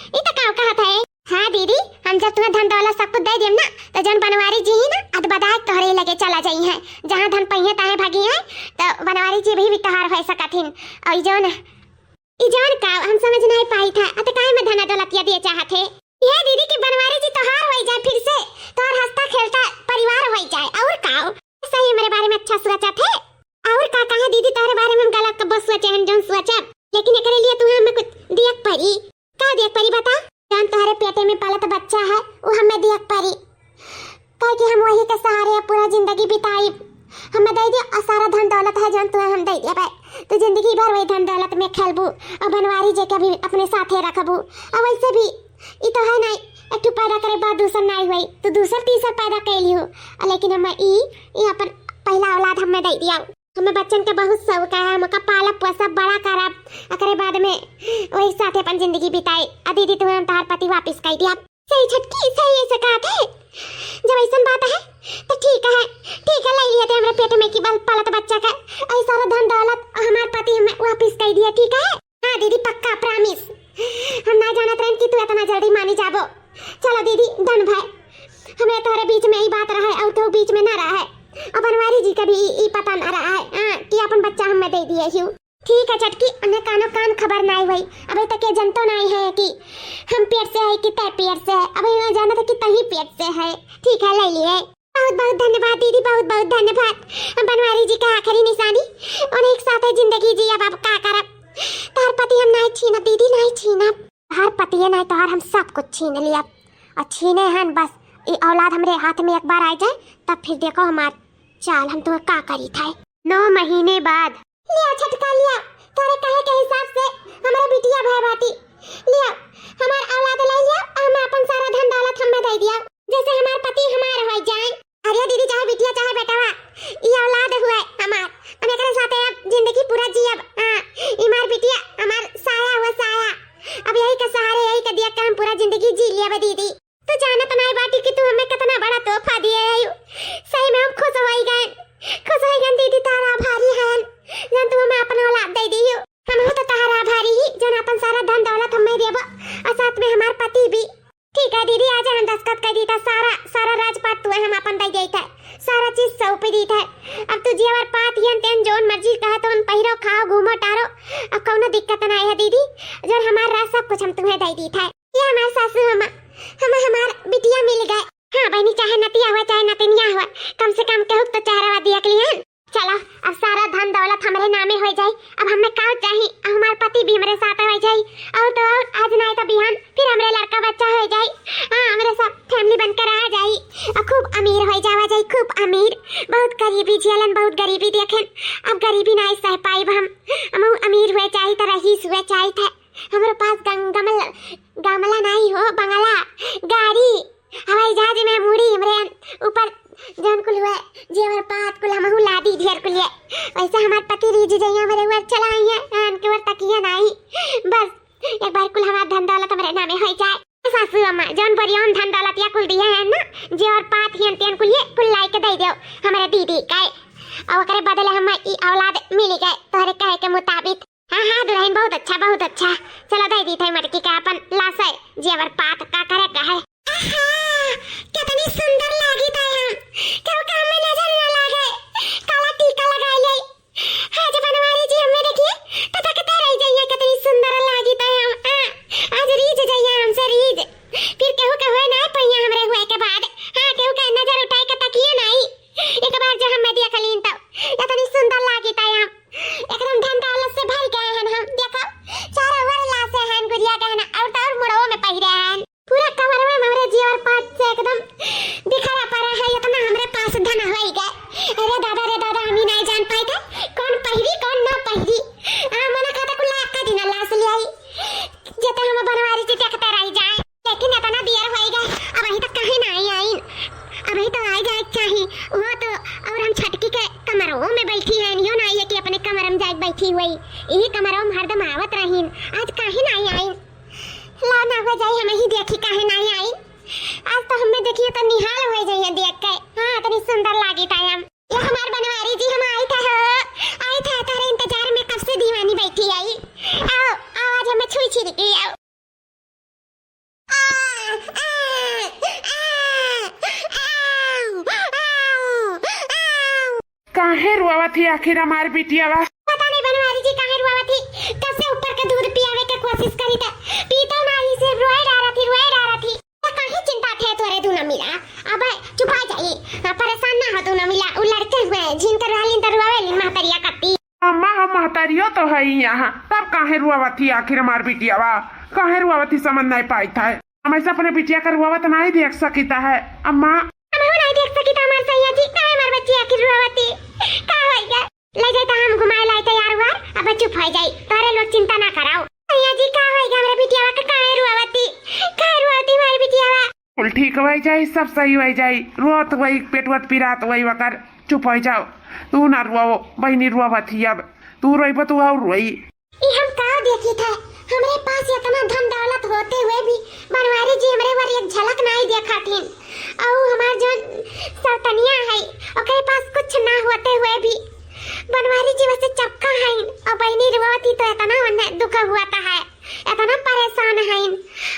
ई त का कहत है? हाँ दीदी, हम जब तुम्हें धन दौलत सब कुछ दे देम ना, तो जौन बनवारी जी ही ना अदबदाय तोहरे लगे चला जाई हैं, जहाँ धन पहिए ताए भागी हैं, तो बनवारी जी भी, भी तोहार हो सकत हिन। और ई जौन, ई जौन का हम समझ नहीं पाई था, अत काहे में धन दौलतिया दिए चाहत है? ये दीदी की बनवारी जी तोहार हो जाए, फिर से तोहार हंसता खेलता परिवार हो जाए, और का? सही मेरे बारे में अच्छा सोचत है, और का? काहे दीदी तोहरे बारे में हम गलत कब्बो सोचे हैं, जौन सोचब, लेकिन एकरे लिए तुम्हें हमें कुछ दियक पड़ी। का दियक पड़ी बता? जौन तोहरे पेटे में पलत बच्चा है, वो हमें दियक पड़ी, काहे कि हम वही के सहारे अब पूरा जिंदगी बिताई। हमें दे दिया और सारा धन दौलत है जौन तुम्हें हम दे दिया भाई, तो जिंदगी भर वही धन दौलत में खेलबू और बनवारी जे के भी अपने साथे रखबू। और वैसे भी ई तो है नहीं, एक ठो पैदा करे बाद दूसर नहीं हुई, तो दूसर तीसर पैदा कर लियो। और लेकिन हम ई, ई अपन पहला औलाद हमें दे दिया। हमें बच्चन के बहुत शौक है, हम ओका पालब पोसब, बड़ा करब, ओकरे बाद में वही साथे अपन जिंदगी बिताई। आ दीदी, तुम्हें हम तोहार पति वापिस कर दिया। सही छटकी, सही ऐसे कहा थे। जब ऐसन बात है तो ठीक है, ठीक है, ले लिए थे हमरे पेट में की बल पलत बच्चा का, ऐसा सारा धन दौलत हमार पति हमें वापिस कर दिया, ठीक है? हाँ दीदी, पक्का promise। हम ना जानत रहन कि तू इतना जल्दी मानी जाबो। चलो दीदी, done भाई, हमें तोहरे बीच में ई बात रहे और केहू बीच में ना रहे, और बनवारी जी का भी ई, ई पता ना रहे, हाँ, कि अपन बच्चा हमें दे दिए हियो। ठीक है छटकी, उन्हें कानो कान खबर नाई हुई, अबे तक ये जनतो नाई है कि हम पेट से है कि तय पेट से है, अबे ये जानत है कि तही पेट से है। ठीक है, ले लिए। बहुत बहुत धन्यवाद दीदी, बहुत बहुत धन्यवाद। हम बनवारी जी का आखिरी निशानी, उन्हें एक साथ है जिंदगी जी, अब, अब का करब? तार पति हम नाई छीनब दीदी, नाई छीनब। तार पति है नाई, तार हम सब कुछ छीन लिया, और छीने हन बस, ये औलाद हमरे हाथ में एक बार आ जाए, तब फिर देखो हमार चाल, हम तुम्हें का करी था। नौ महीने बाद। लिया छटका लिया, तोरे कहे के हिसाब से हमारे बिटिया भाई बाटी। लिया, हमार औलाद ले लिया, और हमें अपन सारा धन दौलत हमें दे दिया। जैसे हमार पति हमार हो जाए। अरे दीदी, चाहे बिटिया चाहे बेटवा, ई औलाद हुए हमार, हम एकरे साथे अब जिंदगी पूरा जियब। हाँ, ई हमार बिटिया, हमार साया हुआ साया। सारा चीज सौंप दीत है। अब तू जेवर पात हियन तेन जौन मर्जी कहा तौन पहिरो, खाओ, घूमो, टारो, अब कौनो दिक्कत ना है दीदी। जौन हमार रहा सब कुछ हम तुम्हें दे दीत है। ये हमार सासू अम्मा, हम हमार बिटिया मिल गए। हाँ बहनी, चाहे नतिया हुआ चाहे नतिनिया हुआ, कम से कम केहू तो चेहरा दिया के लिए। चलो, अब सारा धन दौलत हमरे नामे हो जाई। अब हमें का चाही? अब हमार पति भी हमरे साथ हो जाई। और तो और, आज नाई तो बिहान फिर हमरे लड़का बच्चा हो जाई। हाँ, हमरे सब फैमिली बनकर आ जाई और खूब अमीर हो जावा जाई, खूब अमीर। बहुत गरीबी झेलन, बहुत गरीबी देखेन। अब गरीबी नाई सह पाइब हम। हम अमीर हुए चाही तो रईस हुए चाही थे। हमरे पास गं-, गमल-, गमला नाई हो, बंगला, गाड़ी, हवाई जहाज में मुड़ी, हमरे ऊपर जौन कुल हुए, जेवर पात कुल हमहू लादी ढेर कुल ये। वैसे हमार पति रीझ जइया, हमरे ऊपर चला आइए, आन के ऊपर तकिया नाई। बस एक बार कुल हमार धन दौलत हमरे नामे हो जाए। सासू अम्मा, जौन बोरियौन धन दौलत या कुल दिए हैं ना, जेवर पात हियन तियन कुल ये कुल लाई के दे दो हमरे दीदी के। और ओकरे बदले हम ई औलाद मिल गए तोहरे कहे के मुताबिक। हाँ, हाँ, दुल्हन, बहुत अच्छा, बहुत अच्छा। चलो, दे दीत है मटकी का अपन लाश है, जेवर पात का करे का है। आहा, कितनी सुंदर लागी थे हम। केहू के हमें नजर ना लागे। काला टीका लगा ले। आज बनवारी जी हमें देखिए, तो तकते रह जाइए, कितनी सुंदर लागी थे हम। हाँ, आज रीझ जाइए हमसे रीझ। फिर केहू के हुए ना पहिया हमरे हुए के बाद। हाँ, केहू के नजर उठाए के तकिए नहीं। एक बार जो हमें देख लीन तो इतनी सुंदर लागी थे हम। एकदम धन दौलत से भर गए हैं हम। देखो, चारों ओर लाशें हैं, गुड़िया गहना और तो और मुड़वो में पहिरे हैं। पूरा कमरवा में हमरे जेवर पात से एकदम बिखरा पड़ा है, इतना हमरे पास धन होई गए। अरे दादा रे दादा, हम ही नहीं जान पाए थे कौन पहिरी कौन ना पहिरी। हाँ, मना खाता कुल लाख का दिन लाश ले आई, जेते हम बनवारी जी देखते रह जाए। लेकिन इतना देर होई गए, अबहीं तक काहे ना आई आइन? अबहीं तो आ जाए के चाही। वो तो और हम छटकी के कमरों में बैठी हैं, यो ना आई है कि अपने कमर में जाए बैठी हुई। यही कमरों में हरदम आवत रहीन, आज काहे ना आई आइन? ला ना हो जाए, हम ही देखी काहे ना आई आइन। आज तो हमें देखिए तो निहाल हो जाइए देख के। हाँ, इतनी सुंदर लागी था हम। ये हमार बनवारी जी, हम आई था हो, आई था, तारे इंतजार में कब से दीवानी बैठी आई। आओ, आओ, आज हमें छुई छिरी के आओ। काहे रोवत ही आखिर हमार बिटियावा? पता नहीं बनवारी जी काहे रोवत ही, कब से ऊपर के दूध पियावे के कोशिश करी था, पीता नहीं, सिर्फ रोए डारा थी, रोए डारा थी। तो काहे चिंता थे तोरे दूनो मिला? अब चुपा जाई, हाँ, परेशान ना हो दूनो मिला, उ लड़के हुए जिनकर रहलिन त रोवेली महतरिया कत्ती। अम्मा, हम महतारियो तो है ही यहाँ, तब काहे रुआवत ही आखिर हमार बिटियावा? काहे रुआवत ही समझ नहीं पाइत है। हम ऐसे अपने बिटिया का रुआवत नहीं देख सकिता है अम्मा। हम हो नहीं देख सकिता हमार सैया जी, काहे हमार बच्ची आखिर रुआवत ही? का होइगा? ले जाए तो हम घुमाए लाए तैयार हुआ, अब चुप हो जाई, तोरे लोग चिंता ना कराओ। सैया जी का होइगा हमरे बिटियावा का, काहे रुआवत ही? काहे रुआवत ही हमार बिटियावा? कुल ठीक होइ जाई, सब सही होइ जाई। रोत वही, पेटवत पिरात वही वकर, चुप होइ जाओ। तू ना रोवो बहिनी, रोवत ही अब। तू रोइबो तो और रोई। ई हम का देखी था, हमरे पास इतना धन दौलत होते हुए भी बनवारी जी हमरे वर एक झलक नाई देखा थीन। औ हमार जौन सौतनिया है, ओकरे पास कुछ ना होते हुए भी बनवारी जी वैसे चपका हईन। औ बहिनी रोवत ही तो इतना उन्हें दुख हुआ था है, इतना परेशान हईन।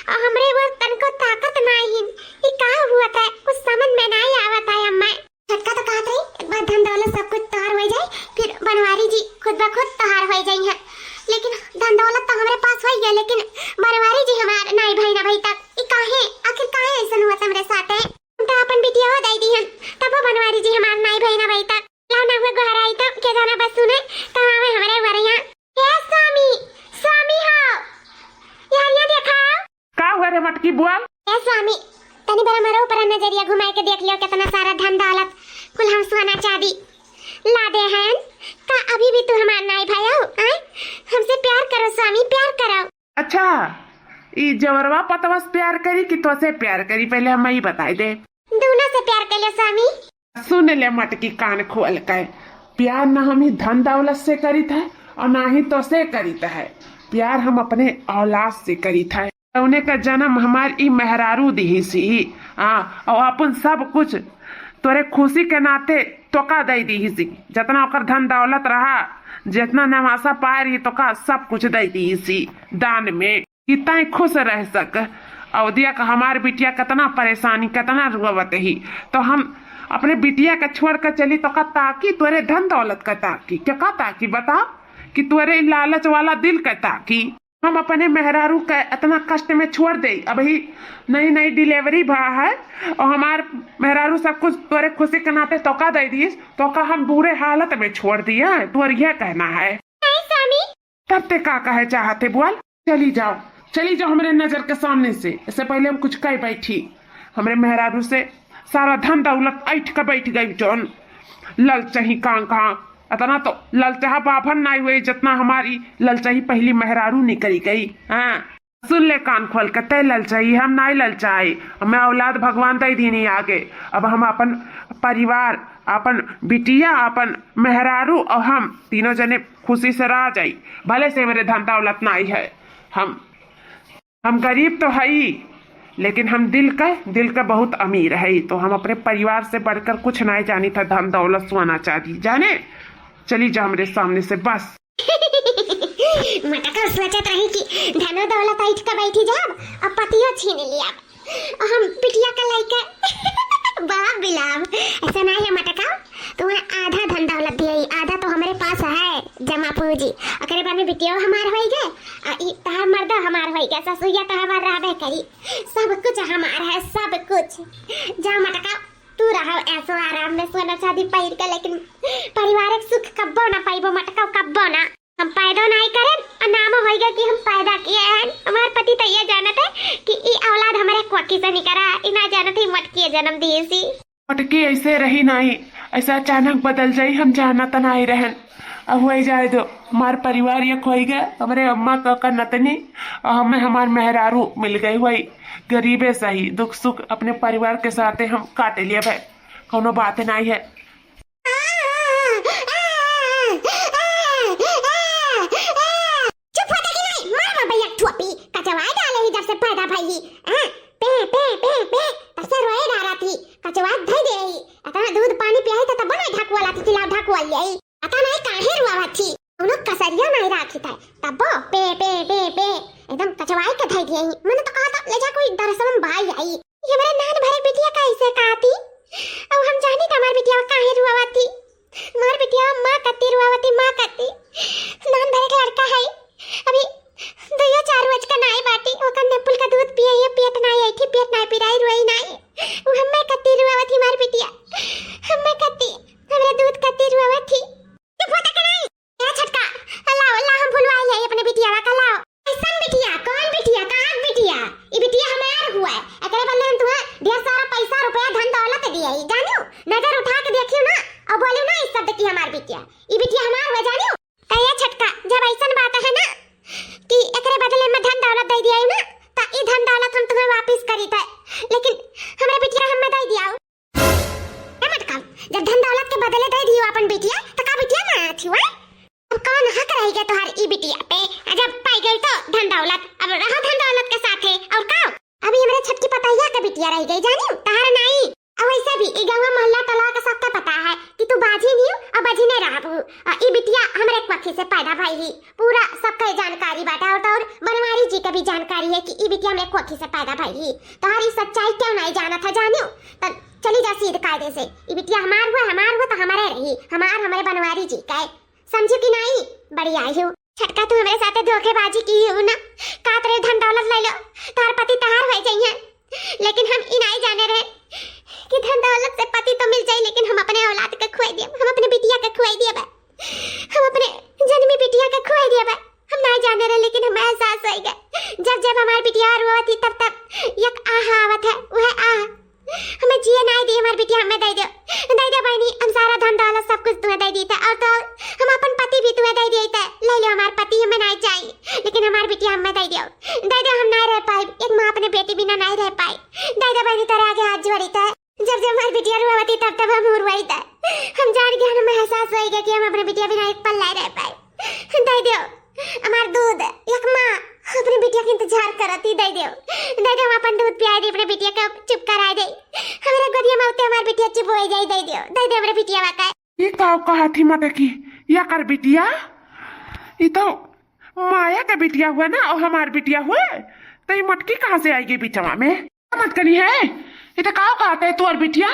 औ हमरे वो तनको ताकत नाई हिन। ई का हुआ था, कुछ समझ में नाई आवत है अम्मा। छोटका तो कहत रही, एक बार धन दौलत सब कुछ तोहार हो जाए, फिर बनवारी जी खुद ब खुद तोहार हो जाई हैं। लेकिन धन दौलत तो हमरे पास हो गया, लेकिन बनवारी जी हमार नाई भई ना भई तक। ई काहे, आखिर काहे ऐसन हुआ हमरे साथे? हम तो अपन बिटिया हो दे दी हन, तब वो बनवारी जी हमार नाई भई ना भई तक। लाओ ना हुए गोहराई तो के जाना बस सुने, तो आवे हमरे वरिया। ए स्वामी, स्वामी हो, यारियां देखाओ। का हुआ रे मटकी, बोल। ए स्वामी, तनी बरा मरो ऊपर नजरिया घुमाए के देख लियो, कितना सारा धन दौलत, कुल हम सोना चांदी ला दे हैं। का अभी भी तू हमार नाई भई हो, आय? हमसे प्यार करो स्वामी, प्यार करो। अच्छा, ई जवरवा पतवा से प्यार करी कि तोसे प्यार करी, पहले हम ई बताई दे। दोनों से प्यार कर लो स्वामी। सुन ले मटकी कान खोल के, प्यार ना हम ही धन दौलत से करित है और ना ही तोसे करित है, प्यार हम अपने औलाद से करित है। उन्हें का जन्म हमार ई मेहरारू दिहिसी, हाँ, और अपन सब कुछ तोरे खुशी के नाते तोका दे दिहिसी। जितना ओकर धन दौलत रहा, जितना नवासा पाए रही, तोका सब कुछ दे दिहिसी दान में। कि तैं खुश रह सक। अवधिया का हमार बिटिया कितना परेशानी, कितना रुआवत ही, तो हम अपने बिटिया का छोड़ के चली तो का ताकी, तोरे धन दौलत का ताकी? क्या का ताकी, बता? कि तोरे लालच वाला दिल का ताकी? हम अपने मेहरारू के इतना कष्ट में छोड़ दे? अभी नई नई डिलीवरी भा है और हमार मेहरारू सब कुछ तोरे खुशी के नाते तोका दे दीस, तोका हम बुरे हालत में छोड़ दिया? तोर यह कहना है? नहीं स्वामी। तब ते का कहे चाहते बोल? चली जाओ, चली जाओ हमरे नजर के सामने से। इससे पहले हम कुछ कह बैठी, हमरे मेहरारू से सारा धन दौलत ऐठ के बैठ गई। जौन ललचही कांखा, इतना तो ललचहा बाभन नाई हुई जितना हमारी ललचही पहली मेहरारू निकली गई। हाँ, सुन ले कान खोल के, तै ललचाई, हम नाई ललचाई। हमें औलाद भगवान दे दीनी आगे। अब हम अपन परिवार, अपन बिटिया, अपन मेहरारू और हम तीनों जने खुशी से रह जाई। भले से मेरे धन दौलत नाई है, हम हम गरीब तो हई, लेकिन हम दिल का, दिल का बहुत अमीर हई। तो हम अपने परिवार से बढ़कर कुछ नाई जानी था, धन दौलत सोना चांदी जाने। चली जा हमरे सामने से बस। मटका सोचत रही कि धनो दौलत ऐठ के बैठी जाब और पतियो छीन लिया। और हम बिटिया का लइके बाप बिलाब। ऐसा नाई है मटका, तुम्हें आधा धन दौलत दिए, आधा तो हमरे पास है जमा पूंजी। ओकरे बाद में बिटियो हमार होई गए, आ ई तहार मर्दा हमार होई गए, ससुइया तो हमार रहबे करी। सब कुछ हमार है, सब कुछ। जा मटका, तू रहो ऐसो आराम में सोना चांदी पहिर के, लेकिन पारिवारिक सुख कब्बो ना पाइबो मटका, कब्बो ना। हम पैदा नाई करेन, आ नाम होई गए कि हम पैदा किए हैं। हमार पति तो ये जानत है कि ई औलाद हमारे कोखी से निकरा है, ई ना जानत है मटकी जन्म दिए सी। मटकी ऐसे रही नाई, ऐसे अचानक बदल जाई, हम जानत नाई रहन। अब वही जाए दो, हमार परिवार एक होई गए, हमरे अम्मा का, का नतनी और हमें हमार मेहरारू मिल गई हुई। गरीबे सही, दुख सुख अपने परिवार के साथे हम काट लिया भाई, कोनो बात नाई है। चुप होता कि नहीं? मार मार भैया ठुआपी, कचवाए डाले ही जब से पैदा भई ही। हाँ, पे, पे, पे, पे, तब से रोए डारा थी, कचवाए धई दे ही। इतना दूध पानी पियाई तो तब ना ढकवाला थी, चिल्ला ढकवाल जाई। पता नहीं काहे रुआवा थी, उन्हों कसरिया नहीं राखी था, तब पे, पे, पे, पे, एकदम कचवाए के धई दिए ही। मैंने तो कहा था, ले जा कोई दरअसल में भाई आई। ये मेरे नान भरे बिटिया का ऐसे कहा थी, अब हम जानी का हमार बिटिया काहे रुआवा थी। मार बिटिया, माँ कत्ती रुआवती, माँ कत्ती। नान भरे के लड़का है, अभी दुइयो चार रोज का नाई बाटी, ओकर निपुल का दूध पिए, ये पियत नाई, ऐठी पियत नाई, पिराई रुआई नाई। वो हम्मे कत्ती रुआवती, मार बिटिया, हम्मे कत्ती, हमरे दूध कत्ती रुआवती। चुप होता का नाई? ए छोटका, लाओ, लाओ, हम भुलवाई है अपने बिटिया का, लाओ। कैसन बिटिया? कौन बिटिया? कहाँ के बिटिया? ई बिटिया हमार हुआ है। एकरे बदले हम तुम्हें ढेर सारा पैसा, रुपया, धन दौलत दिए ही, जानियो? नजर उठा के देखियो ना और बोलियो ना इस शब्द की हमार बिटिया। ई बिटिया हमार हुआ, जानियो? कहिए छोटका, जब ऐसन बात है ना कि एकरे बदले में धन दौलत दे दिया ही ना, तो ई धन दौलत हम तुम्हें वापिस करी थे, लेकिन हमरे बिटिया हमें दे दिया। ए मटका, जब धन दौलत के बदले दे दियो अपन बिटिया, तो का बिटिया ना थी हुआ? अब कौन हक रह गया तोहार ई बिटिया पे? आ जब पाई गई तो धन दौलत, अब रहो धन दौलत के साथे, और का? अभी हमरे छोटकी पतैया के बिटिया रह गई, जानियो, तहार नाई। और वैसे भी ई गाँव मोहल्ला टोला के सबके पता है कि तू बाझी नहीं हो और बाझी नहीं रहबू। और ई बिटिया हमरे कोखी से पैदा भई ही, पूरा सबके जानकारी बाटे। और तो और बनवारी जी के भी जानकारी है कि ई बिटिया हमरे कोखी से पैदा भई ही। तोहार ई सच्चाई क्यों नहीं जानत है, जानियो? तो चली जा सीध कायदे से। ई बिटिया हमार हुआ, हमार हुआ तो हमारे रही, हमार हमरे बनवारी जी के। समझो कि नाई? बड़ी आई हो। छोटका, तू हमरे साथे धोखेबाजी की हो ना। कहत रहे धन दौलत ले लो, तोहार पति तहार हो जाइए। लेकिन हम ई नाई जाने रहे कि धन दौलत से पति तो मिल जाई, लेकिन हम अपने औलाद के खोए दिए, हम अपने बिटिया के खोए दिए बा, हम अपने जन्मी बिटिया के खोए दिए बा। हम नाई जाने रहे, लेकिन हमें एहसास होई गए। जब जब हमार बिटिया रोवत ही, तब तब एक आह आवत है, वह आह। हमें जिए नाई दी, हमार बिटिया हमें दे दो, दे दो बहनी, हम सारा धन दौलत सब कुछ तुम्हें दे दी था, और तो और हम अपन पति भी तुम्हें दे दिए थे। ले लो हमार पति, हमें नाई चाहिए, लेकिन हमार बिटिया हमें दे दो, दे दो, हम नाई रह पाए, एक माँ अपने बेटी बिना नाई रह पाए। दे दो बहनी, तेरे आगे हाथ जोड़ी थे। जब जब हमार बिटिया रोवती, तब तब हम उरवाई थे। हम जान के हमें एहसास होई गया कि हम अपने बिटिया बिना एक पल नाई रह पाए। दे दो हमार दूध, एक माँ अपने बिटिया के इंतजार करती, दे दो, दे दो, हम अपन दूध पियाई दे, अपने बिटिया का चुप कराई दे। हमारे गोदिया में उते हमार बिटिया चुप हो जाई, दे दो, दे दो हमरे बिटिया का। ये का कहा थी मटकी? या कर बिटिया, ये तो माया का बिटिया हुआ ना, और हमार बिटिया हुआ, तो ये मटकी कहाँ से आई गई बिचवा में? मत करी है, ये तो का कहते है तोर बिटिया?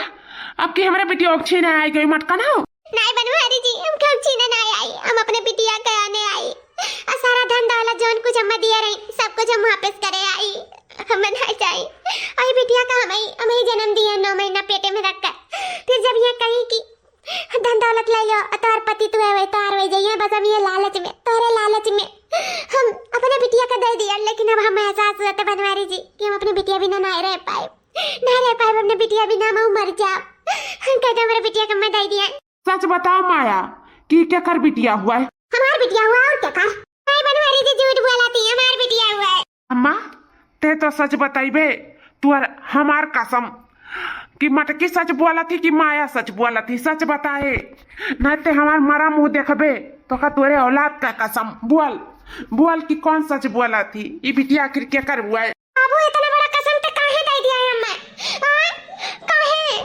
अब की हमरे बिटिया के छीने आई गई मटका ना हो। नाई बनवारी जी, हम क्यों छीने ना आई, हम अपने बिटिया के आने आई। और सारा धन दौलत जौन कुछ हम दिया रही, सब कुछ हम वापस करे आई। हम ना जाई। और बिटिया का हम ही, हम ही जन्म दिया, नौ महीना पेटे में रख कर। फिर जब ये कही कि धन दौलत ले लो, और तोहर पति तू है, वही तोहर वही जाइए, बस हम ये लालच में, तोहरे लालच में हम अपने बिटिया का दे दिया। लेकिन अब हम एहसास हुआ था बनवारी जी कि हम अपने बिटिया बिना ना रह पाए, ना रह पाए, अपने बिटिया बिना हम मर जाओ। हम कहते हमारे बिटिया का मैं दे दिया। सच बताओ माया, कि केकर बिटिया हुआ है? हमार बिटिया हुआ है और केकर? नहीं बनवारी जी, झूठ बोला थी, हमार बिटिया हुआ है। अम्मा, ते तो सच बताइबे, तू और हमार कसम, कि मटकी सच बोला थी कि माया सच बोला थी, सच बताए, नहीं ते हमार मरा मुंह देखबे, तो का तोरे औलाद का कसम। बोल, बोल कि कौन सच बोला थी, ई बिटिया आखिर केकर हुआ है? बाबू, इतना बड़ा कसम ते काहे दे दिया है अम्मा? हाँ? काहे?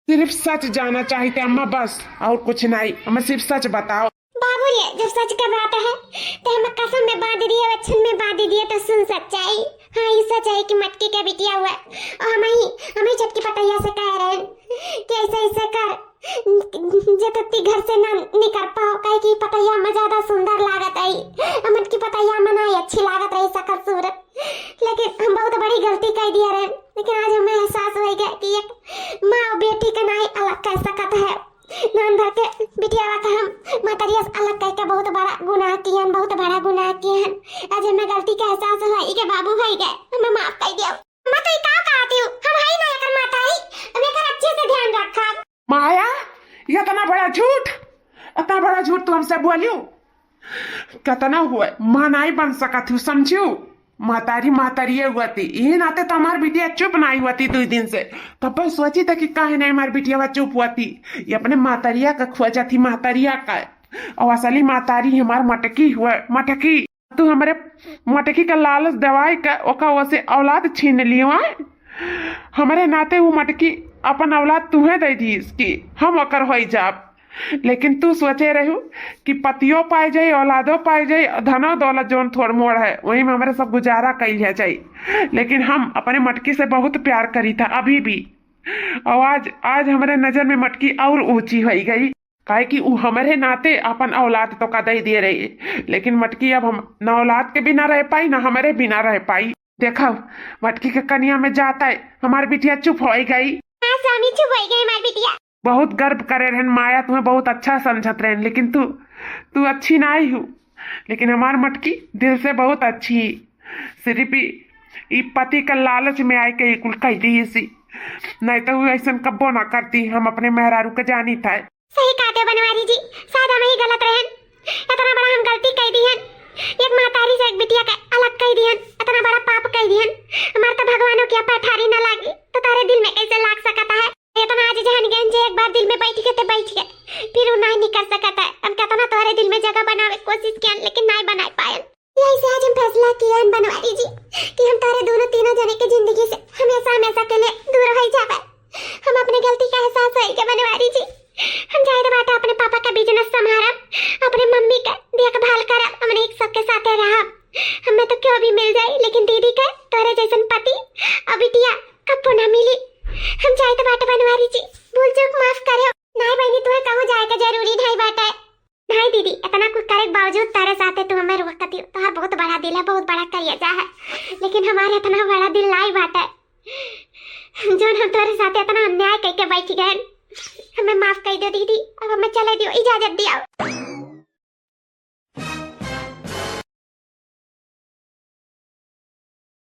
सिर्फ सच जाना चाहिए अम्मा, बस और कुछ नहीं। अम्मा, सिर्फ सच बताओ। बाबू रे, जब सच का बात है, तो हम कसम में बांध दिए, वचन में बांध दिए, तो सुन सच्चाई। हाँ, ये सच है कि मटकी का बिटिया हुआ है। और हम ही, हम ही छोटकी पतैया से कह रहे हैं कि ऐसे, ऐसे कर, जे तत्ती घर से ना निकर पाओ, काहे कि पतैया में ज्यादा सुंदर लागत आई। हमन की पतैया में ना अच्छी लागत रही सकल सूरत। लेकिन हम बहुत बड़ी गलती कर दिया रहे। लेकिन आज हमें एहसास हो गया कि एक माँ और बेटी का नाई अलग कर सकत है। नान भर के बिटियावा का हम मतरिया से अलग करके बहुत बड़ा गुनाह किए हैं, बहुत बड़ा गुनाह किए हैं। आज हमें गलती का एहसास हुआ, इके बाबू हो गए, हमें माफ कर दियो। मैं तो का कहती हूँ, हम है ना एकर मातारी, हम एकर अच्छे से ध्यान रखब। माया, ये इतना बड़ा झूठ, इतना बड़ा झूठ तू हमसे बोलियो? कितना हुआ, माँ नहीं बन सकत हूँ, समझियो? महतारी महतारिये हुआ थी, यही नाते तो हमार बिटिया चुप नहीं हुआ थी दो दिन से। तब सोची था कि काहे नहीं हमार बिटिया चुप हुआ थी, ये अपने महतारिया का खोजा थी, महतारिया का। और असली महतारी हमार मटकी हुआ, मटकी। तू हमरे मटकी का लालच देवाई का ओका ओसे औलाद छीन लियो, आय? हमरे नाते वो मटकी अपन औलाद तुहे दे दी इसकी, हम ओकर होई जाब। लेकिन तू सोचे रहू कि पतियो पाए जाई, औलादो पाए जाई, धनो दौलत जौन थोड़ मोड़ है, वही में हमरे सब गुजारा कइल जाई। लेकिन हम अपने मटकी से बहुत प्यार करी था अभी भी। और आज, आज हमरे नजर में मटकी और ऊंची होई गई, काहे कि उ हमरे नाते अपन औलाद तो का दे दिए रही, लेकिन मटकी अब हम ना औलाद के बिना रह पाई, ना हमरे बिना रह पाई। देखो, मटकी के कनिया में जाता है, हमार बिटिया चुप होई गई। हाँ स्वामी, चुप होई गई हमार बिटिया। बहुत गर्व करे रहन माया, तुम्हें बहुत अच्छा समझत रहन, लेकिन तू, तू अच्छी नाई हूँ, लेकिन हमार मटकी दिल से बहुत अच्छी है। सिर्फ ई, ई पति का लालच में आए के ई कुल कह दी इसी, नहीं तो वो ऐसन कब्बो ना करती। हम अपने मेहरारू के जानी था। सही कहते बनवारी जी, शायद हम ही गलत रहन, इतना बड़ा हम गलती कह दिहन, एक महतारी से एक बिटिया के अलग कह दिहन, इतना बड़ा पाप कह दिहन। हमार तो भगवानों की पैठारी ना लागी, तो तारे दिल में कैसे लाग सकता है? इतना आज जान गए जे एक बार दिल में बैठ गए तो बैठ गए, फिर वो नहीं निकल सकता है। हम कितना तोहरे दिल में जगह बनावे कोशिश किया, लेकिन नहीं बना पाए। यही से आज हम फैसला किया हन बनवारी जी कि हम तोहरे दोनों तीनों जने के जिंदगी से हमेशा हमेशा के लिए दूर हो जावे। हम अपने गलती का एहसास होई के बनवारी जी, हम जाहिर बात है अपने पापा का बिजनेस संभारब, अपने मम्मी का देखभाल करब, हमने एक सबके साथे रहब। हमें तो क्यों भी मिल जाए, लेकिन दीदी के तोहरे जैसन पति और बिटिया कब्बो ना मिली। हम जाइत बाटे बनवारी जी, भूल चूक माफ करे। नहीं बहनी, तुम्हें कहूँ जाए का जरूरी नहीं बाटे। नहीं दीदी, इतना कुछ करे के बावजूद तारे साथे तू हमें रोकती हो। तोहार बहुत बड़ा दिल है, बहुत बड़ा करेजा है, लेकिन हमारे इतना बड़ा दिल नहीं बाटे। जोन हम तोरे साथे इतना अन्याय करके बैठ गए, हमें माफ कर दो दीदी, अब हमें चले दियो, इजाजत दियो।